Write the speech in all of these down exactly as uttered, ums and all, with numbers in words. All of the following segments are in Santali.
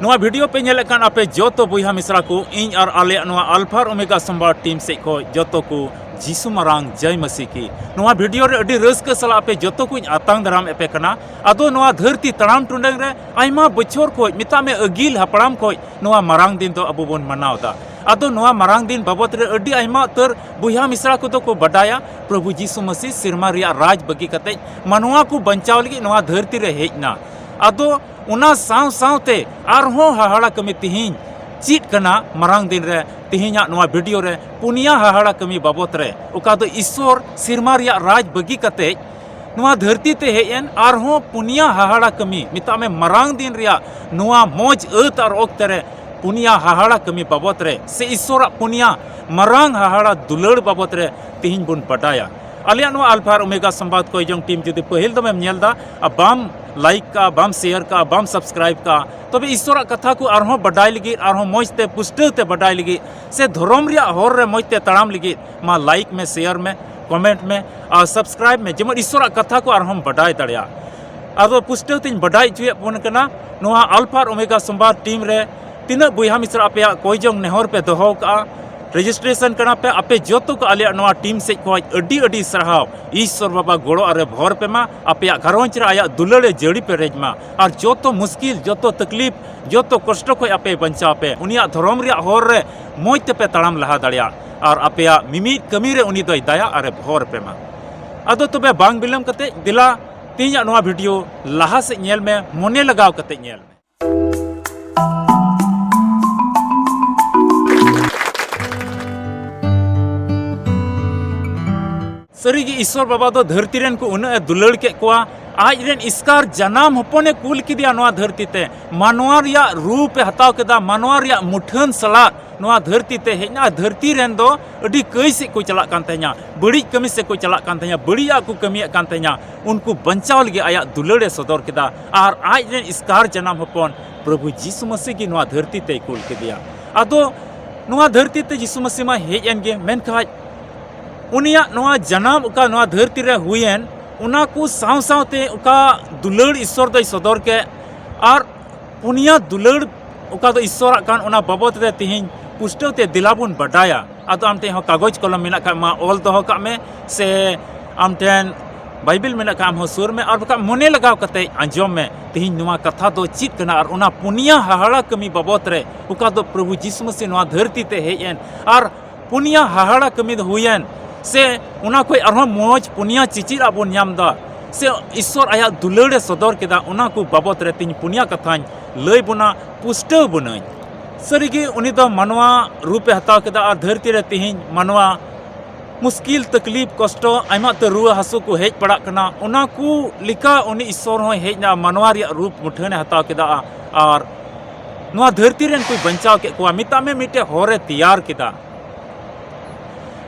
ᱱᱚᱣᱟ video ᱯᱮ ᱧᱮᱞᱮᱫ ᱠᱟᱱ ᱟᱯᱮ ᱡᱚᱛᱚ ᱵᱚᱭᱦᱟ ᱢᱤᱥᱨᱟ ᱠᱚ, ᱤᱧ ᱟᱨ ᱟᱞᱮᱭᱟᱜ ᱱᱚᱣᱟ ᱟᱞᱯᱷᱟ ᱟᱨ ᱳᱢᱮᱜᱟ ᱥᱚᱢᱵᱟᱫ team ᱥᱮᱫ ᱠᱷᱚᱱ ᱡᱚᱛᱚ ᱠᱚ ᱡᱤᱥᱩ ᱢᱟᱨᱟᱝ ᱡᱟᱭ ᱢᱟᱹᱥᱤ ᱠᱤ᱾ ᱱᱚᱣᱟ video ᱨᱮ ᱟᱹᱰᱤ ᱨᱟᱹᱥᱠᱟᱹ ᱥᱟᱞᱟᱜ ᱟᱯᱮ ᱡᱚᱛᱚ ᱠᱚᱧ ᱟᱛᱟᱝ ᱫᱟᱨᱟᱢ ᱮᱫ ᱯᱮ ᱠᱟᱱᱟ᱾ ᱟᱫᱚ ᱱᱚᱣᱟ ᱫᱷᱟᱹᱨᱛᱤ ᱛᱟᱲᱟᱢ ᱴᱩᱰᱟᱹᱝ ᱨᱮ ᱟᱭᱢᱟ ᱵᱚᱪᱷᱚᱨ ᱠᱷᱚᱱ, ᱢᱮᱛᱟᱜ ᱢᱮ ᱟᱹᱜᱤᱞ ᱦᱟᱯᱲᱟᱢ ᱠᱷᱚᱱ ᱱᱚᱣᱟ ᱢᱟᱨᱟᱝ ᱫᱤᱱ ᱫᱚ ᱟᱵᱚ ᱵᱚᱱ ᱢᱟᱱᱟᱣ ᱮᱫᱟ᱾ ᱟᱫᱚ ᱱᱚᱣᱟ ᱢᱟᱨᱟᱝ ᱫᱤᱱ ᱵᱟᱵᱚᱫ ᱨᱮ ᱟᱹᱰᱤ ᱟᱭᱢᱟ ᱩᱛᱟᱹᱨ ᱵᱚᱭᱦᱟ ᱢᱤᱥᱨᱟ ᱠᱚᱫᱚ ᱠᱚ ᱵᱟᱰᱟᱭᱟ, ᱯᱨᱚᱵᱷᱩ ᱡᱤᱥᱩ ᱢᱟᱹᱥᱤ ᱥᱮᱨᱢᱟ ᱨᱮᱭᱟᱜ ᱨᱟᱡᱽ ᱵᱟᱹᱜᱤ ᱠᱟᱛᱮ ᱢᱟᱱᱣᱟ ᱠᱚ ᱵᱟᱧᱪᱟᱣ ᱞᱟᱹᱜᱤᱫ ᱱᱚᱣᱟ ᱫᱷᱟᱹᱨᱛᱤ ᱨᱮ ᱦᱮᱡ ᱮᱱᱟ᱾ ᱟᱫᱚ ᱚᱱᱟ ᱥᱟᱶ ᱥᱟᱶᱛᱮ ᱟᱨᱦᱚᱸ ᱦᱟᱦᱟᱲᱟ ᱠᱟᱹᱢᱤ ᱛᱤᱦᱤᱧ ᱪᱮᱫ ᱠᱟᱱᱟ ᱢᱟᱨᱟᱝ ᱫᱤᱱ ᱨᱮ, ᱛᱤᱦᱤᱧᱟᱜ ᱱᱚᱣᱟ video ᱨᱮ ᱯᱩᱱᱭᱟ ᱦᱟᱦᱟᱲᱟ ᱠᱟᱹᱢᱤ ᱵᱟᱵᱚᱛ ᱨᱮ, ᱚᱠᱟ ᱫᱚ ᱤᱥᱥᱚᱨ ᱥᱮᱨᱢᱟ ᱨᱮᱭᱟᱜ ᱨᱟᱡᱽ ᱵᱟᱹᱜᱤ ᱠᱟᱛᱮ ᱱᱚᱣᱟ ᱫᱷᱟᱹᱨᱛᱤ ᱛᱮ ᱦᱮᱡ ᱮᱱ ᱟᱨᱦᱚᱸ ᱯᱩᱱᱭᱟ ᱦᱟᱦᱟᱲᱟ ᱠᱟᱹᱢᱤ, ᱢᱮᱛᱟᱜ ᱢᱮ ᱢᱟᱨᱟᱝ ᱫᱤᱱ ᱨᱮᱭᱟᱜ ᱱᱚᱣᱟ ᱢᱚᱡᱽ ᱟᱹᱛ ᱟᱨ ᱚᱠᱛᱮ ᱨᱮ ᱯᱩᱱᱭᱟ ᱦᱟᱦᱟᱲᱟ ᱠᱟᱹᱢᱤ ᱵᱟᱵᱚᱛ ᱨᱮ ᱥᱮ ᱤᱥᱥᱚᱨᱟᱜ ᱯᱩᱱᱭᱟ ᱢᱟᱨᱟᱝ ᱦᱟᱦᱟᱲᱟ ᱫᱩᱞᱟᱹᱲ ᱵᱟᱵᱚᱛ ᱨᱮ ᱛᱤᱦᱤᱧ ᱵᱚᱱ ᱵᱟᱰᱟᱭᱟ᱾ ᱟᱞᱮᱭᱟᱜ ᱱᱚᱣᱟ ᱟᱞᱯᱷᱟ ᱟᱨ ᱳᱢᱮᱜᱟ ᱥᱚᱢᱵᱟᱫ ᱠᱚᱭ ᱡᱚᱝ team ᱡᱩᱫᱤ ᱯᱟᱹᱦᱤᱞ ᱫᱚᱢᱮᱢ ᱧᱮᱞ ᱮᱫᱟ, ᱟᱨ ᱵᱟᱢ like ᱠᱟᱜᱼᱟ, ᱵᱟᱢ share ᱠᱟᱜᱼᱟ, ᱵᱟᱢ subscribe ᱠᱟᱜᱼᱟ, ᱛᱚᱵᱮ ᱤᱥᱥᱚᱨᱟᱜ ᱠᱟᱛᱷᱟ ᱠᱚ ᱟᱨᱦᱚᱸ ᱵᱟᱰᱟᱭ ᱞᱟᱹᱜᱤᱫ, ᱟᱨᱦᱚᱸ ᱢᱚᱡᱽ ᱛᱮ ᱯᱩᱥᱴᱟᱹᱣ ᱛᱮ ᱵᱟᱰᱟᱭ ᱞᱟᱹᱜᱤᱫ ᱥᱮ ᱫᱷᱚᱨᱚᱢ ᱨᱮᱭᱟᱜ ᱦᱚᱨ ᱨᱮ ᱢᱚᱡᱽ ᱛᱮ ᱛᱟᱲᱟᱢ ᱞᱟᱹᱜᱤᱫ ᱢᱟ like ᱢᱮ, share ᱢᱮ, comment ᱢᱮ ᱟᱨ subscribe ᱢᱮ, ᱡᱮᱢᱚᱱ ᱤᱥᱥᱚᱨᱟᱜ ᱠᱟᱛᱷᱟ ᱠᱚ ᱟᱨᱦᱚᱸᱢ ᱵᱟᱰᱟᱭ ᱫᱟᱲᱮᱭᱟᱜᱼᱟ᱾ ᱟᱫᱚ ᱯᱩᱥᱴᱟᱹᱣ ᱛᱤᱧ ᱵᱟᱰᱟᱭ ᱦᱚᱪᱚᱭᱮᱫ ᱵᱚᱱ ᱠᱟᱱᱟ, ᱱᱚᱣᱟ ᱟᱞᱯᱷᱟ ᱟᱨ ᱳᱢᱮᱜᱟ ᱥᱚᱢᱵᱟᱫ team ᱨᱮ ᱛᱤᱱᱟᱹᱜ ᱵᱚᱭᱦᱟ ᱢᱤᱥᱨᱟ ᱟᱯᱮᱭᱟᱜ ᱠᱚᱭ ᱡᱚᱝ ᱱᱮᱦᱚᱨ ᱯᱮ ᱫᱚᱦᱚ ᱠᱟᱜᱼᱟ, registration ᱠᱟᱱᱟ ᱯᱮ, ᱟᱯᱮ ᱡᱚᱛᱚ ᱠᱚ ᱟᱞᱮᱭᱟᱜ ᱱᱚᱣᱟ team ᱥᱮᱫ ᱠᱷᱚᱱ ᱟᱹᱰᱤ ᱟᱹᱰᱤ ᱥᱟᱨᱦᱟᱣ᱾ ᱤᱥᱥᱚᱨ ᱵᱟᱵᱟ ᱜᱚᱲᱚ ᱟᱨᱮ ᱵᱷᱚᱨ ᱯᱮ ᱢᱟ, ᱟᱯᱮᱭᱟᱜ ᱜᱷᱟᱨᱚᱸᱡᱽ ᱨᱮ ᱟᱭᱟᱜ ᱫᱩᱞᱟᱹᱲ ᱮ ᱡᱟᱹᱲᱤ ᱯᱮᱨᱮᱡ ᱢᱟ, ᱟᱨ ᱡᱚᱛᱚ ᱢᱩᱥᱠᱤᱞ, ᱡᱚᱛᱚ ᱛᱟᱠᱞᱤᱯ, ᱡᱚᱛᱚ ᱠᱚᱥᱴᱚ ᱠᱷᱚᱱ ᱟᱯᱮ ᱵᱟᱧᱪᱟᱣ ᱯᱮ, ᱩᱱᱤᱭᱟᱜ ᱫᱷᱚᱨᱚᱢ ᱨᱮᱭᱟᱜ ᱦᱚᱨ ᱨᱮ ᱢᱚᱡᱽ ᱛᱮᱯᱮ ᱛᱟᱲᱟᱢ ᱞᱟᱦᱟ ᱫᱟᱲᱮᱭᱟᱜ, ᱟᱨ ᱟᱯᱮᱭᱟᱜ ᱢᱤᱢᱤᱫ ᱠᱟᱹᱢᱤ ᱨᱮ ᱩᱱᱤ ᱫᱚᱭ ᱫᱟᱭᱟ ᱟᱨᱮ ᱵᱷᱚᱨ ᱯᱮ ᱢᱟ᱾ ᱟᱫᱚ ᱛᱚᱵᱮ ᱵᱟᱝ ᱵᱤᱞᱚᱢ ᱠᱟᱛᱮ ᱫᱮᱞᱟ ᱛᱮᱦᱮᱧᱟᱜ ᱱᱚᱣᱟ video ᱞᱟᱦᱟ ᱥᱮᱫ ᱧᱮᱞ ᱢᱮ, ᱢᱚᱱᱮ ᱞᱟᱜᱟᱣ ᱠᱟᱛᱮ ᱧᱮᱞ ᱢᱮ᱾ ᱥᱟᱹᱨᱤᱜᱮ ᱤᱥᱥᱚᱨ ᱵᱟᱵᱟ ᱫᱚ ᱫᱷᱟᱹᱨᱛᱤ ᱨᱮᱱ ᱠᱚ ᱩᱱᱟᱹᱜ ᱮ ᱫᱩᱞᱟᱹᱲ ᱠᱮᱫ ᱠᱚᱣᱟ, ᱟᱡ ᱨᱮᱱ ᱮᱥᱠᱟᱨ ᱡᱟᱱᱟᱢ ᱦᱚᱯᱚᱱᱮ ᱠᱩᱞ ᱠᱮᱫᱮᱭᱟ ᱱᱚᱣᱟ ᱫᱷᱟᱹᱨᱛᱤ ᱛᱮ᱾ ᱢᱟᱱᱣᱟ ᱨᱮᱭᱟᱜ ᱨᱩᱯ ᱮ ᱦᱟᱛᱟᱣ ᱠᱮᱫᱟ, ᱢᱟᱱᱣᱟ ᱨᱮᱭᱟᱜ ᱢᱩᱴᱷᱟᱹᱱ ᱥᱟᱞᱟᱜ ᱱᱚᱣᱟ ᱫᱷᱟᱹᱨᱛᱤ ᱛᱮ ᱦᱮᱡ ᱮᱱᱟ᱾ ᱫᱷᱟᱹᱨᱛᱤ ᱨᱮᱱ ᱫᱚ ᱟᱹᱰᱤ ᱠᱟᱹᱭ ᱥᱮᱫ ᱠᱚ ᱪᱟᱞᱟᱜ ᱠᱟᱱ ᱛᱟᱦᱮᱸᱱᱟ, ᱵᱟᱹᱲᱤᱡ ᱠᱟᱹᱢᱤ ᱥᱮᱫ ᱠᱚ ᱪᱟᱞᱟᱜ ᱠᱟᱱ ᱛᱟᱦᱮᱸᱱᱟ, ᱵᱟᱹᱲᱤᱡᱟᱜ ᱠᱚ ᱠᱟᱹᱢᱤᱭᱮᱫ ᱠᱟᱱ ᱛᱟᱦᱮᱸᱱᱟ᱾ ᱩᱱᱠᱩ ᱵᱟᱧᱪᱟᱣ ᱞᱟᱹᱜᱤᱫ ᱟᱭᱟᱜ ᱫᱩᱞᱟᱹᱲ ᱮ ᱥᱚᱫᱚᱨ ᱠᱮᱫᱟ ᱟᱨ ᱟᱡ ᱨᱮᱱ ᱮᱥᱠᱟᱨ ᱡᱟᱱᱟᱢ ᱦᱚᱯᱚᱱ ᱯᱨᱚᱵᱷᱩ ᱡᱤᱥᱩ ᱢᱟᱹᱥᱤ ᱜᱮ ᱱᱚᱣᱟ ᱫᱷᱟᱹᱨᱛᱤ ᱛᱮᱭ ᱠᱩᱞ ᱠᱮᱫᱮᱭᱟ᱾ ᱟᱫᱚ ᱱᱚᱣᱟ ᱫᱷᱟᱹᱨᱛᱤ ᱛᱮ ᱡᱤᱥᱩ ᱢᱟᱹᱥᱤ ᱢᱟ ᱦᱮᱡ ᱮᱱ ᱜᱮ, ᱢᱮᱱᱠᱷᱟᱡ ᱩᱱᱤᱭᱟᱜ ᱱᱚᱣᱟ ᱡᱟᱱᱟᱢ ᱚᱠᱟ ᱱᱚᱣᱟ ᱫᱷᱟᱹᱨᱛᱤ ᱨᱮ ᱦᱩᱭᱮᱱ, ᱚᱱᱟ ᱠᱚ ᱥᱟᱶ ᱥᱟᱶᱛᱮ ᱚᱠᱟ ᱫᱩᱞᱟᱹᱲ ᱤᱥᱥᱚᱨ ᱫᱚᱭ ᱥᱚᱫᱚᱨ ᱠᱮᱫ, ᱟᱨ ᱯᱩᱱᱭᱟ ᱫᱩᱞᱟᱹᱲ ᱚᱠᱟ ᱫᱚ ᱤᱥᱥᱚᱨᱟᱜ ᱠᱟᱱ, ᱚᱱᱟ ᱵᱟᱵᱚᱫ ᱨᱮ ᱛᱮᱦᱮᱧ ᱯᱩᱥᱴᱟᱹᱣ ᱛᱮ ᱫᱮᱞᱟ ᱵᱚᱱ ᱵᱟᱰᱟᱭᱟ᱾ ᱟᱫᱚ ᱟᱢ ᱴᱷᱮᱱ ᱦᱚᱸ ᱠᱟᱜᱚᱡᱽ ᱠᱚᱞᱚᱢ ᱢᱮᱱᱟᱜ ᱠᱷᱟᱱ ᱢᱟ, ᱚᱞ ᱫᱚᱦᱚ ᱠᱟᱜ ᱢᱮ, ᱥᱮ ᱟᱢ ᱴᱷᱮᱱ ᱵᱟᱭᱵᱮᱞ ᱢᱮᱱᱟᱜ ᱠᱷᱟᱱ ᱟᱢ ᱦᱚᱸ ᱥᱩᱨ ᱢᱮ, ᱟᱨ ᱵᱟᱠᱷᱟᱱ ᱢᱚᱱᱮ ᱞᱟᱜᱟᱣ ᱠᱟᱛᱮ ᱟᱸᱡᱚᱢ ᱢᱮ ᱛᱮᱦᱮᱧ ᱱᱚᱣᱟ ᱠᱟᱛᱷᱟ ᱫᱚ ᱪᱮᱫ ᱠᱟᱱᱟ᱾ ᱟᱨ ᱚᱱᱟ ᱯᱩᱱᱭᱟ ᱦᱟᱦᱟᱲᱟ ᱠᱟᱹᱢᱤ ᱵᱟᱵᱚᱫ ᱨᱮ ᱚᱠᱟ ᱫᱚ ᱯᱨᱚᱵᱷᱩ ᱡᱤᱥᱩ ᱢᱟᱹᱥᱤ ᱱᱚᱣᱟ ᱫᱷᱟᱹᱨᱛᱤ ᱛᱮ ᱦᱮᱡ ᱮᱱ ᱟᱨ ᱯᱩᱱᱭᱟ ᱦᱟᱦᱟᱲᱟ ᱠᱟᱹᱢᱤ ᱫᱚ ᱦᱩᱭᱮᱱ, ᱥᱮ ᱚᱱᱟ ᱠᱷᱚᱱ ᱟᱨᱦᱚᱸ ᱢᱚᱡᱽ ᱯᱩᱱᱭᱟ ᱪᱤᱪᱤᱫ ᱟᱜ ᱵᱚᱱ ᱧᱟᱢ ᱮᱫᱟ, ᱥᱮ ᱤᱥᱥᱚᱨ ᱟᱭᱟᱜ ᱫᱩᱞᱟᱹᱲ ᱮ ᱥᱚᱫᱚᱨ ᱠᱮᱫᱟ, ᱚᱱᱟ ᱠᱚ ᱵᱟᱵᱚᱫ ᱨᱮ ᱛᱮᱦᱮᱧ ᱯᱩᱱᱭᱟ ᱠᱟᱛᱷᱟᱧ ᱞᱟᱹᱭ ᱵᱚᱱᱟ, ᱯᱩᱥᱴᱟᱹᱣ ᱵᱚᱱᱟᱹᱧ᱾ ᱥᱟᱹᱨᱤᱜᱮ ᱩᱱᱤ ᱫᱚ ᱢᱟᱱᱣᱟ ᱨᱩᱯ ᱮ ᱦᱟᱛᱟᱣ ᱠᱮᱫᱟ ᱟᱨ ᱫᱷᱟᱹᱨᱛᱤ ᱨᱮ ᱛᱮᱦᱮᱧ ᱢᱟᱱᱣᱟ ᱢᱩᱥᱠᱤᱞ, ᱛᱟᱠᱞᱤᱯ, ᱠᱚᱥᱴᱚ, ᱟᱭᱢᱟ ᱩᱛᱟᱹᱨ ᱨᱩᱣᱟᱹ ᱦᱟᱹᱥᱩ ᱠᱚ ᱦᱮᱡ ᱯᱟᱲᱟᱜ ᱠᱟᱱᱟ, ᱚᱱᱟ ᱠᱚ ᱞᱮᱠᱟ ᱩᱱᱤ ᱤᱥᱥᱚᱨ ᱦᱚᱸᱭ ᱦᱮᱡ ᱮᱱᱟ, ᱢᱟᱱᱣᱟ ᱨᱮᱭᱟᱜ ᱨᱩᱯ ᱢᱩᱴᱷᱟᱹᱱ ᱮ ᱦᱟᱛᱟᱣ ᱠᱮᱫᱟ ᱟᱨ ᱱᱚᱣᱟ ᱫᱷᱟᱹᱨᱛᱤ ᱨᱮᱱ ᱠᱚᱭ ᱵᱟᱧᱪᱟᱣ ᱠᱮᱫ ᱠᱚᱣᱟ᱾ ᱢᱮᱛᱟᱜ ᱢᱮ ᱢᱤᱫᱴᱮᱡ ᱦᱚᱨ ᱮ ᱛᱮᱭᱟᱨ ᱠᱮᱫᱟ᱾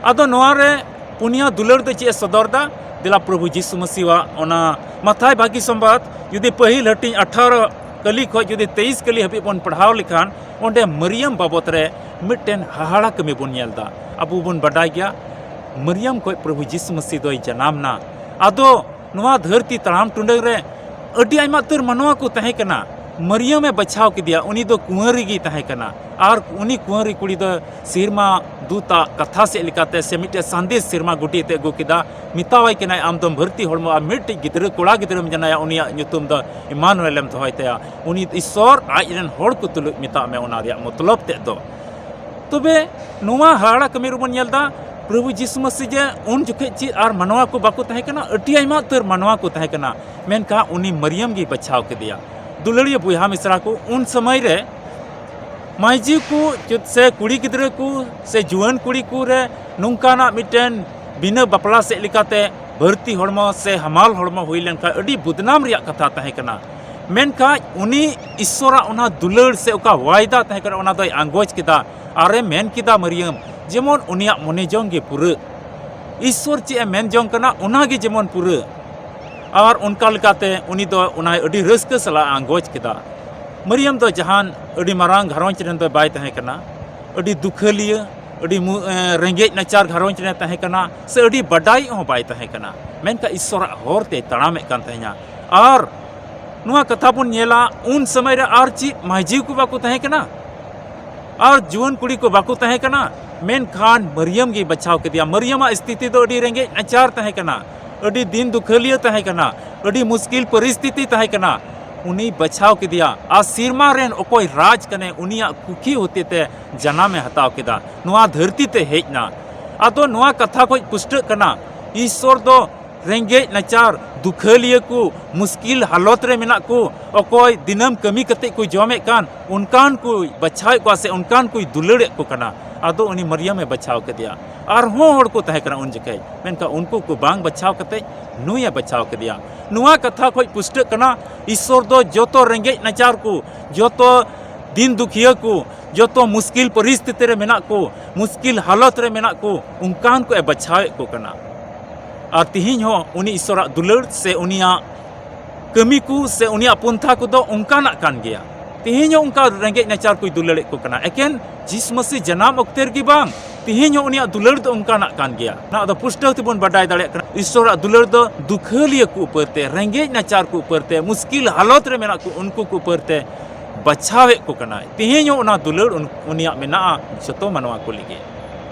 ᱟᱫᱚ ᱱᱚᱣᱟ ᱨᱮ ᱯᱩᱱᱭᱟ ᱫᱩᱞᱟᱹᱲ ᱫᱚ ᱪᱮᱫ ᱮ ᱥᱚᱫᱚᱨ ᱮᱫᱟ? ᱫᱮᱞᱟ ᱯᱨᱚᱵᱷᱩ ᱡᱤᱥᱩ ᱢᱟᱹᱥᱤᱣᱟᱜ ᱚᱱᱟ ᱢᱟᱛᱷᱟᱭ ᱵᱷᱟᱹᱜᱤ ᱥᱚᱢᱵᱟᱫ ᱡᱩᱫᱤ ᱯᱟᱹᱦᱤᱞ ᱦᱟᱹᱴᱤᱧ ᱟᱴᱷᱟᱨᱚ ᱠᱟᱹᱞᱤ ᱠᱷᱚᱱ ᱡᱩᱫᱤ ᱛᱮᱭᱤᱥ ᱠᱟᱹᱞᱤ ᱦᱟᱹᱵᱤᱡ ᱵᱚᱱ ᱯᱟᱲᱦᱟᱣ ᱞᱮᱠᱷᱟᱱ, ᱚᱸᱰᱮ ᱢᱟᱨᱤᱭᱟᱢ ᱵᱟᱵᱚᱛ ᱨᱮ ᱢᱤᱫᱴᱮᱱ ᱦᱟᱦᱟᱲᱟ ᱠᱟᱹᱢᱤ ᱵᱚᱱ ᱧᱮᱞ ᱮᱫᱟ᱾ ᱟᱵᱚ ᱵᱚᱱ ᱵᱟᱰᱟᱭ ᱜᱮᱭᱟ, ᱢᱟᱨᱤᱭᱟᱢ ᱠᱷᱚᱱ ᱯᱨᱚᱵᱷᱩ ᱡᱤᱥᱩ ᱢᱟᱹᱥᱤ ᱫᱚᱭ ᱡᱟᱱᱟᱢ ᱮᱱᱟ᱾ ᱟᱫᱚ ᱱᱚᱣᱟ ᱫᱷᱟᱹᱨᱛᱤ ᱛᱟᱲᱟᱢ ᱴᱩᱰᱟᱹᱝ ᱨᱮ ᱟᱹᱰᱤ ᱟᱭᱢᱟ ᱩᱛᱟᱹᱨ ᱢᱟᱱᱣᱟ ᱠᱚ ᱛᱟᱦᱮᱸ ᱠᱟᱱᱟ᱾ ᱢᱟᱨᱤᱭᱟᱢ ᱮ ᱵᱟᱪᱷᱟᱣ ᱠᱮᱫᱮᱭᱟ, ᱩᱱᱤ ᱫᱚ ᱠᱩᱸᱣᱟᱹᱨᱤ ᱜᱮᱭ ᱛᱟᱦᱮᱸ ᱠᱟᱱᱟ᱾ ᱟᱨ ᱩᱱᱤ ᱠᱩᱸᱣᱟᱹᱨᱤ ᱠᱩᱲᱤ ᱫᱚ ᱥᱮᱨᱢᱟ ᱫᱩᱛᱟᱜ ᱠᱟᱛᱷᱟ ᱥᱮᱫ ᱞᱮᱠᱟᱛᱮ ᱥᱮ ᱢᱤᱫᱴᱮᱡ ᱥᱟᱸᱫᱮᱥ ᱥᱮᱨᱢᱟ ᱜᱩᱴᱤ ᱛᱮ ᱟᱹᱜᱩ ᱠᱮᱫᱟ᱾ ᱢᱮᱛᱟᱣᱟᱭ ᱠᱟᱱᱟᱭ, "ᱟᱢ ᱫᱚᱢ ᱵᱷᱟᱹᱨᱛᱤ ᱦᱚᱲᱢᱚ ᱟᱨ ᱢᱤᱫᱴᱤᱡ ᱜᱤᱫᱽᱨᱟᱹ ᱠᱚᱲᱟ ᱜᱤᱫᱽᱨᱟᱹᱢ ᱡᱟᱱᱟᱭᱟ, ᱩᱱᱤᱭᱟᱜ ᱧᱩᱛᱩᱢ ᱫᱚ ᱤᱢᱟᱱᱩᱭᱮᱞ ᱮᱢ ᱫᱚᱦᱚᱭ ᱛᱟᱭᱟ᱾" ᱩᱱᱤ ᱤᱥᱥᱚᱨ ᱟᱡ ᱨᱮᱱ ᱦᱚᱲ ᱠᱚ ᱛᱩᱞᱩᱡ, ᱢᱮᱛᱟᱜ ᱢᱮ, ᱚᱱᱟ ᱨᱮᱭᱟᱜ ᱢᱚᱛᱞᱚᱵ ᱛᱮᱫ ᱫᱚ᱾ ᱛᱚᱵᱮ ᱱᱚᱣᱟ ᱦᱟᱦᱟᱲᱟ ᱠᱟᱹᱢᱤ ᱨᱮᱵᱚᱱ ᱧᱮᱞ ᱮᱫᱟ, ᱯᱨᱚᱵᱷᱩ ᱡᱤᱥᱩ ᱢᱟᱹᱥᱤ ᱡᱮ ᱩᱱ ᱡᱚᱠᱷᱮᱡ ᱪᱮᱫ ᱟᱨ ᱢᱟᱱᱣᱟ ᱠᱚ ᱵᱟᱠᱚ ᱛᱟᱦᱮᱸ ᱠᱟᱱᱟ? ᱟᱹᱰᱤ ᱟᱭᱢᱟ ᱩᱛᱟᱹᱨ ᱢᱟᱱᱣᱟ ᱠᱚ ᱛᱟᱦᱮᱸ ᱠᱟᱱᱟ, ᱢᱮᱱᱠᱷᱟᱱ ᱩᱱᱤ ᱢᱟᱨᱤᱭᱟᱢ ᱜᱮᱭ ᱵᱟᱪᱷᱟᱣ ᱠᱮᱫᱮᱭᱟ᱾ ᱫᱩᱞᱟᱹᱲᱤᱭᱟᱹ ᱵᱚᱭᱦᱟ ᱢᱤᱥᱨᱟ ᱠᱚ, ᱩᱱ ᱥᱚᱢᱚᱭ ᱨᱮ ᱢᱟᱹᱭᱡᱩ ᱠᱚ ᱥᱮ ᱠᱩᱲᱤ ᱜᱤᱫᱽᱨᱟᱹ ᱠᱚ ᱥᱮ ᱡᱩᱣᱟᱹᱱ ᱠᱩᱲᱤ ᱠᱚ ᱨᱮ ᱱᱚᱝᱠᱟᱱᱟᱜ ᱢᱤᱫᱴᱮᱱ ᱵᱤᱱᱟᱹ ᱵᱟᱯᱞᱟ ᱥᱮᱫ ᱞᱮᱠᱟᱛᱮ ᱵᱷᱟᱹᱨᱛᱤ ᱦᱚᱲᱢᱚ ᱥᱮ ᱦᱟᱢᱟᱞ ᱦᱚᱲᱢᱚ ᱦᱩᱭ ᱞᱮᱱᱠᱷᱟᱱ ᱟᱹᱰᱤ ᱵᱚᱫᱱᱟᱢ ᱨᱮᱭᱟᱜ ᱠᱟᱛᱷᱟ ᱛᱟᱦᱮᱸ ᱠᱟᱱᱟ᱾ ᱢᱮᱱᱠᱷᱟᱱ ᱩᱱᱤ ᱤᱥᱥᱚᱨᱟᱜ ᱚᱱᱟ ᱫᱩᱞᱟᱹᱲ ᱥᱮ ᱚᱠᱟ ᱣᱟᱭᱫᱟ ᱛᱟᱦᱮᱸ ᱠᱟᱱᱟ, ᱚᱱᱟ ᱫᱚᱭ ᱟᱸᱜᱚᱪ ᱠᱮᱫᱟ᱾ ᱟᱨᱮ ᱢᱮᱱ ᱠᱮᱫᱟ, ᱢᱟᱹᱨᱤᱭᱟᱹᱢ, ᱡᱮᱢᱚᱱ ᱩᱱᱤᱭᱟᱜ ᱢᱚᱱᱮ ᱡᱚᱝ ᱜᱮ ᱯᱩᱨᱟᱹᱜ᱾ ᱤᱥᱥᱚᱨ ᱪᱮᱫ ᱮ ᱢᱮᱱ ᱡᱚᱝ ᱠᱟᱱᱟ, ᱚᱱᱟ ᱜᱮ ᱡᱮᱢᱚᱱ ᱯᱩᱨᱟᱹᱜ᱾ ᱟᱨ ᱚᱱᱠᱟ ᱞᱮᱠᱟᱛᱮ ᱩᱱᱤ ᱫᱚ ᱚᱱᱟ ᱟᱹᱰᱤ ᱨᱟᱹᱥᱠᱟᱹ ᱥᱟᱞᱟᱜ ᱮ ᱟᱸᱜᱚᱪ ᱠᱮᱫᱟ᱾ ᱢᱟᱹᱨᱤᱭᱟᱢ ᱫᱚ ᱡᱟᱦᱟᱱ ᱟᱹᱰᱤ ᱢᱟᱨᱟᱝ ᱜᱷᱟᱨᱚᱸᱡᱽ ᱨᱮᱱ ᱫᱚ ᱵᱟᱭ ᱛᱟᱦᱮᱸ ᱠᱟᱱᱟ, ᱟᱹᱰᱤ ᱫᱩᱠᱷᱟᱹᱞᱤᱭᱟᱹ, ᱟᱹᱰᱤ ᱢᱩ-, ᱮ, ᱨᱮᱸᱜᱮᱡ ᱱᱟᱪᱟᱨ ᱜᱷᱟᱨᱚᱸᱡᱽ ᱨᱮ ᱛᱟᱦᱮᱸ ᱠᱟᱱᱟ, ᱥᱮ ᱟᱹᱰᱤ ᱵᱟᱰᱟᱭᱤᱡ ᱦᱚᱸ ᱵᱟᱭ ᱛᱟᱦᱮᱸ ᱠᱟᱱᱟ᱾ ᱢᱮᱱᱠᱷᱟᱱ ᱤᱥᱥᱚᱨᱟᱜ ᱦᱚᱨ ᱛᱮᱭ ᱛᱟᱲᱟᱢᱮᱫ ᱠᱟᱱ ᱛᱟᱦᱮᱸᱱᱟ᱾ ᱟᱨ ᱱᱚᱣᱟ ᱠᱟᱛᱷᱟ ᱵᱚᱱ ᱧᱮᱞᱟ, ᱩᱱ ᱥᱚᱢᱚᱭ ᱨᱮ ᱟᱨ ᱪᱮᱫ ᱢᱟᱹᱡᱷᱤ ᱠᱚ ᱵᱟᱠᱚ ᱛᱟᱦᱮᱸ ᱠᱟᱱᱟ, ᱟᱨ ᱡᱩᱣᱟᱹᱱ ᱠᱩᱲᱤ ᱠᱚ ᱵᱟᱠᱚ ᱛᱟᱦᱮᱸ ᱠᱟᱱᱟ, ᱢᱮᱱᱠᱷᱟᱱ ᱢᱟᱹᱨᱤᱭᱟᱢ ᱜᱮᱭ ᱵᱟᱪᱷᱟᱣ ᱠᱮᱫᱮᱭᱟ᱾ ᱢᱟᱹᱨᱤᱭᱟᱢᱟᱜ ᱥᱛᱷᱤᱛᱤ ᱫᱚ ᱟᱹᱰᱤ ᱨᱮᱸᱜᱮᱡ ᱱᱟᱪᱟᱨ ᱛᱟᱦᱮᱸ ᱠᱟᱱᱟ, ᱟᱹᱰᱤ ᱫᱤᱱ ᱫᱩᱠᱷᱟᱹᱞᱤᱭᱟᱹ ᱛᱟᱦᱮᱸ ᱠᱟᱱᱟ, ᱟᱹᱰᱤ ᱢᱩᱥᱠᱤᱞ ᱯᱚᱨᱤᱥᱛᱷᱤᱛᱤ ᱛᱟᱦᱮᱸ ᱠᱟᱱᱟ᱾ ᱩᱱᱤ ᱵᱟᱪᱷᱟᱣ ᱠᱮᱫᱮᱭᱟ ᱟᱨ ᱥᱮᱨᱢᱟ ᱨᱮᱱ ᱚᱠᱚᱭ ᱨᱟᱡᱽ ᱠᱟᱱᱟᱭ, ᱩᱱᱤᱭᱟᱜ ᱠᱩᱠᱷᱤ ᱦᱚᱛᱮᱛᱮ ᱡᱟᱱᱟᱢᱮ ᱦᱟᱛᱟᱣ ᱠᱮᱫᱟ, ᱱᱚᱣᱟ ᱫᱷᱟᱹᱨᱛᱤ ᱛᱮ ᱦᱮᱡ ᱮᱱᱟ᱾ ᱟᱫᱚ ᱱᱚᱣᱟ ᱠᱟᱛᱷᱟ ᱠᱷᱚᱱ ᱯᱩᱥᱴᱟᱹᱜ ᱠᱟᱱᱟ, ᱤᱥᱥᱚᱨ ᱫᱚ ᱨᱮᱸᱜᱮᱡ ᱱᱟᱪᱟᱨ, ᱫᱩᱠᱷᱟᱹᱞᱤᱭᱟᱹ ᱠᱚ, ᱢᱩᱥᱠᱤᱞ ᱦᱟᱞᱚᱛ ᱨᱮ ᱢᱮᱱᱟᱜ ᱠᱚ, ᱚᱠᱚᱭ ᱫᱤᱱᱟᱹᱢ ᱠᱟᱹᱢᱤ ᱠᱟᱛᱮ ᱠᱚ ᱡᱚᱢᱮᱫ ᱠᱟᱱ, ᱚᱱᱠᱟᱱ ᱠᱚᱭ ᱵᱟᱪᱷᱟᱣᱮᱫ ᱠᱚᱣᱟ ᱥᱮ ᱚᱱᱠᱟᱱ ᱠᱚᱭ ᱫᱩᱞᱟᱹᱲᱮᱫ ᱠᱚ ᱠᱟᱱᱟ᱾ ᱟᱫᱚ ᱩᱱᱤ ᱢᱟᱨᱤᱭᱟᱢᱮ ᱵᱟᱪᱷᱟᱣ ᱠᱮᱫᱮᱭᱟ᱾ ᱟᱨᱦᱚᱸ ᱦᱚᱲ ᱠᱚ ᱛᱟᱦᱮᱸ ᱠᱟᱱᱟ ᱩᱱ ᱡᱚᱠᱷᱮᱡ, ᱢᱮᱱᱠᱷᱟᱱ ᱩᱱᱠᱩ ᱠᱚ ᱵᱟᱝ ᱵᱟᱪᱷᱟᱣ ᱠᱟᱛᱮ ᱱᱩᱭᱮ ᱵᱟᱪᱷᱟᱣ ᱠᱮᱫᱮᱭᱟ᱾ ᱱᱚᱣᱟ ᱠᱟᱛᱷᱟ ᱠᱷᱚᱱ ᱯᱩᱥᱴᱟᱹᱜ ᱠᱟᱱᱟ, ᱤᱥᱥᱚᱨ ᱫᱚ ᱡᱚᱛᱚ ᱨᱮᱸᱜᱮᱡ ᱱᱟᱪᱟᱨ ᱠᱚ, ᱡᱚᱛᱚ ᱫᱤᱱ ᱫᱩᱠᱷᱤᱭᱟᱹ ᱠᱚ, ᱡᱚᱛᱚ ᱢᱩᱥᱠᱤᱞ ᱯᱚᱨᱤᱥᱛᱷᱤᱛᱤ ᱨᱮ ᱢᱮᱱᱟᱜ ᱠᱚ, ᱢᱩᱥᱠᱤᱞ ᱦᱟᱞᱚᱛ ᱨᱮ ᱢᱮᱱᱟᱜ ᱠᱚ, ᱚᱱᱠᱟᱱ ᱠᱚ ᱮ ᱵᱟᱪᱷᱟᱣᱮᱫ ᱠᱚ ᱠᱟᱱᱟ᱾ ᱟᱨ ᱛᱤᱦᱤᱧ ᱦᱚᱸ ᱩᱱᱤ ᱤᱥᱥᱚᱨᱟᱜ ᱫᱩᱞᱟᱹᱲ ᱥᱮ ᱩᱱᱤᱭᱟᱜ ᱠᱟᱹᱢᱤ ᱠᱚ ᱥᱮ ᱩᱱᱤᱭᱟᱜ ᱯᱚᱱᱛᱷᱟ ᱠᱚᱫᱚ ᱚᱱᱠᱟᱱᱟᱜ ᱠᱟᱱ ᱜᱮᱭᱟ᱾ ᱛᱤᱦᱤᱧ ᱦᱚᱸ ᱚᱱᱠᱟ ᱨᱮᱸᱜᱮᱡ ᱱᱟᱪᱟᱨ ᱠᱚᱭ ᱫᱩᱞᱟᱹᱲᱮᱫ ᱠᱚ ᱠᱟᱱᱟ᱾ ᱮᱠᱮᱱ ᱡᱤᱥᱩ ᱢᱟᱹᱥᱤ ᱡᱟᱱᱟᱢ ᱚᱠᱛᱮ ᱨᱮᱜᱮ ᱵᱟᱝ, ᱛᱤᱦᱤᱧ ᱦᱚᱸ ᱩᱱᱤᱭᱟᱜ ᱫᱩᱞᱟᱹᱲ ᱫᱚ ᱚᱱᱠᱟᱱᱟᱜ ᱠᱟᱱ ᱜᱮᱭᱟ᱾ ᱱᱚᱣᱟ ᱫᱚ ᱯᱩᱥᱴᱟᱹᱣ ᱛᱮᱵᱚᱱ ᱵᱟᱰᱟᱭ ᱫᱟᱲᱮᱭᱟᱜ ᱠᱟᱱᱟ᱾ ᱤᱥᱥᱚᱨᱟᱜ ᱫᱩᱞᱟᱹᱲ ᱫᱚ ᱫᱩᱠᱷᱟᱹᱞᱤᱭᱟᱹ ᱠᱚ ᱩᱯᱟᱹᱨ ᱛᱮ, ᱨᱮᱸᱜᱮᱡ ᱱᱟᱪᱟᱨ ᱠᱚ ᱩᱯᱟᱹᱨ ᱛᱮ, ᱢᱩᱥᱠᱤᱞ ᱦᱟᱞᱚᱛ ᱨᱮ ᱢᱮᱱᱟᱜ ᱠᱚ ᱩᱱᱠᱩ ᱠᱚ ᱩᱯᱟᱹᱨ ᱛᱮ ᱵᱟᱪᱷᱟᱣᱮᱫ ᱠᱚ ᱠᱟᱱᱟᱭ᱾ ᱛᱤᱦᱤᱧ ᱦᱚᱸ ᱚᱱᱟ ᱫᱩᱞᱟᱹᱲ ᱩᱱ-, ᱩᱱᱤᱭᱟᱜ ᱢᱮᱱᱟᱜᱼᱟ ᱡᱚᱛᱚ ᱢᱟᱱᱣᱟ ᱠᱚ ᱞᱟᱹᱜᱤᱫ᱾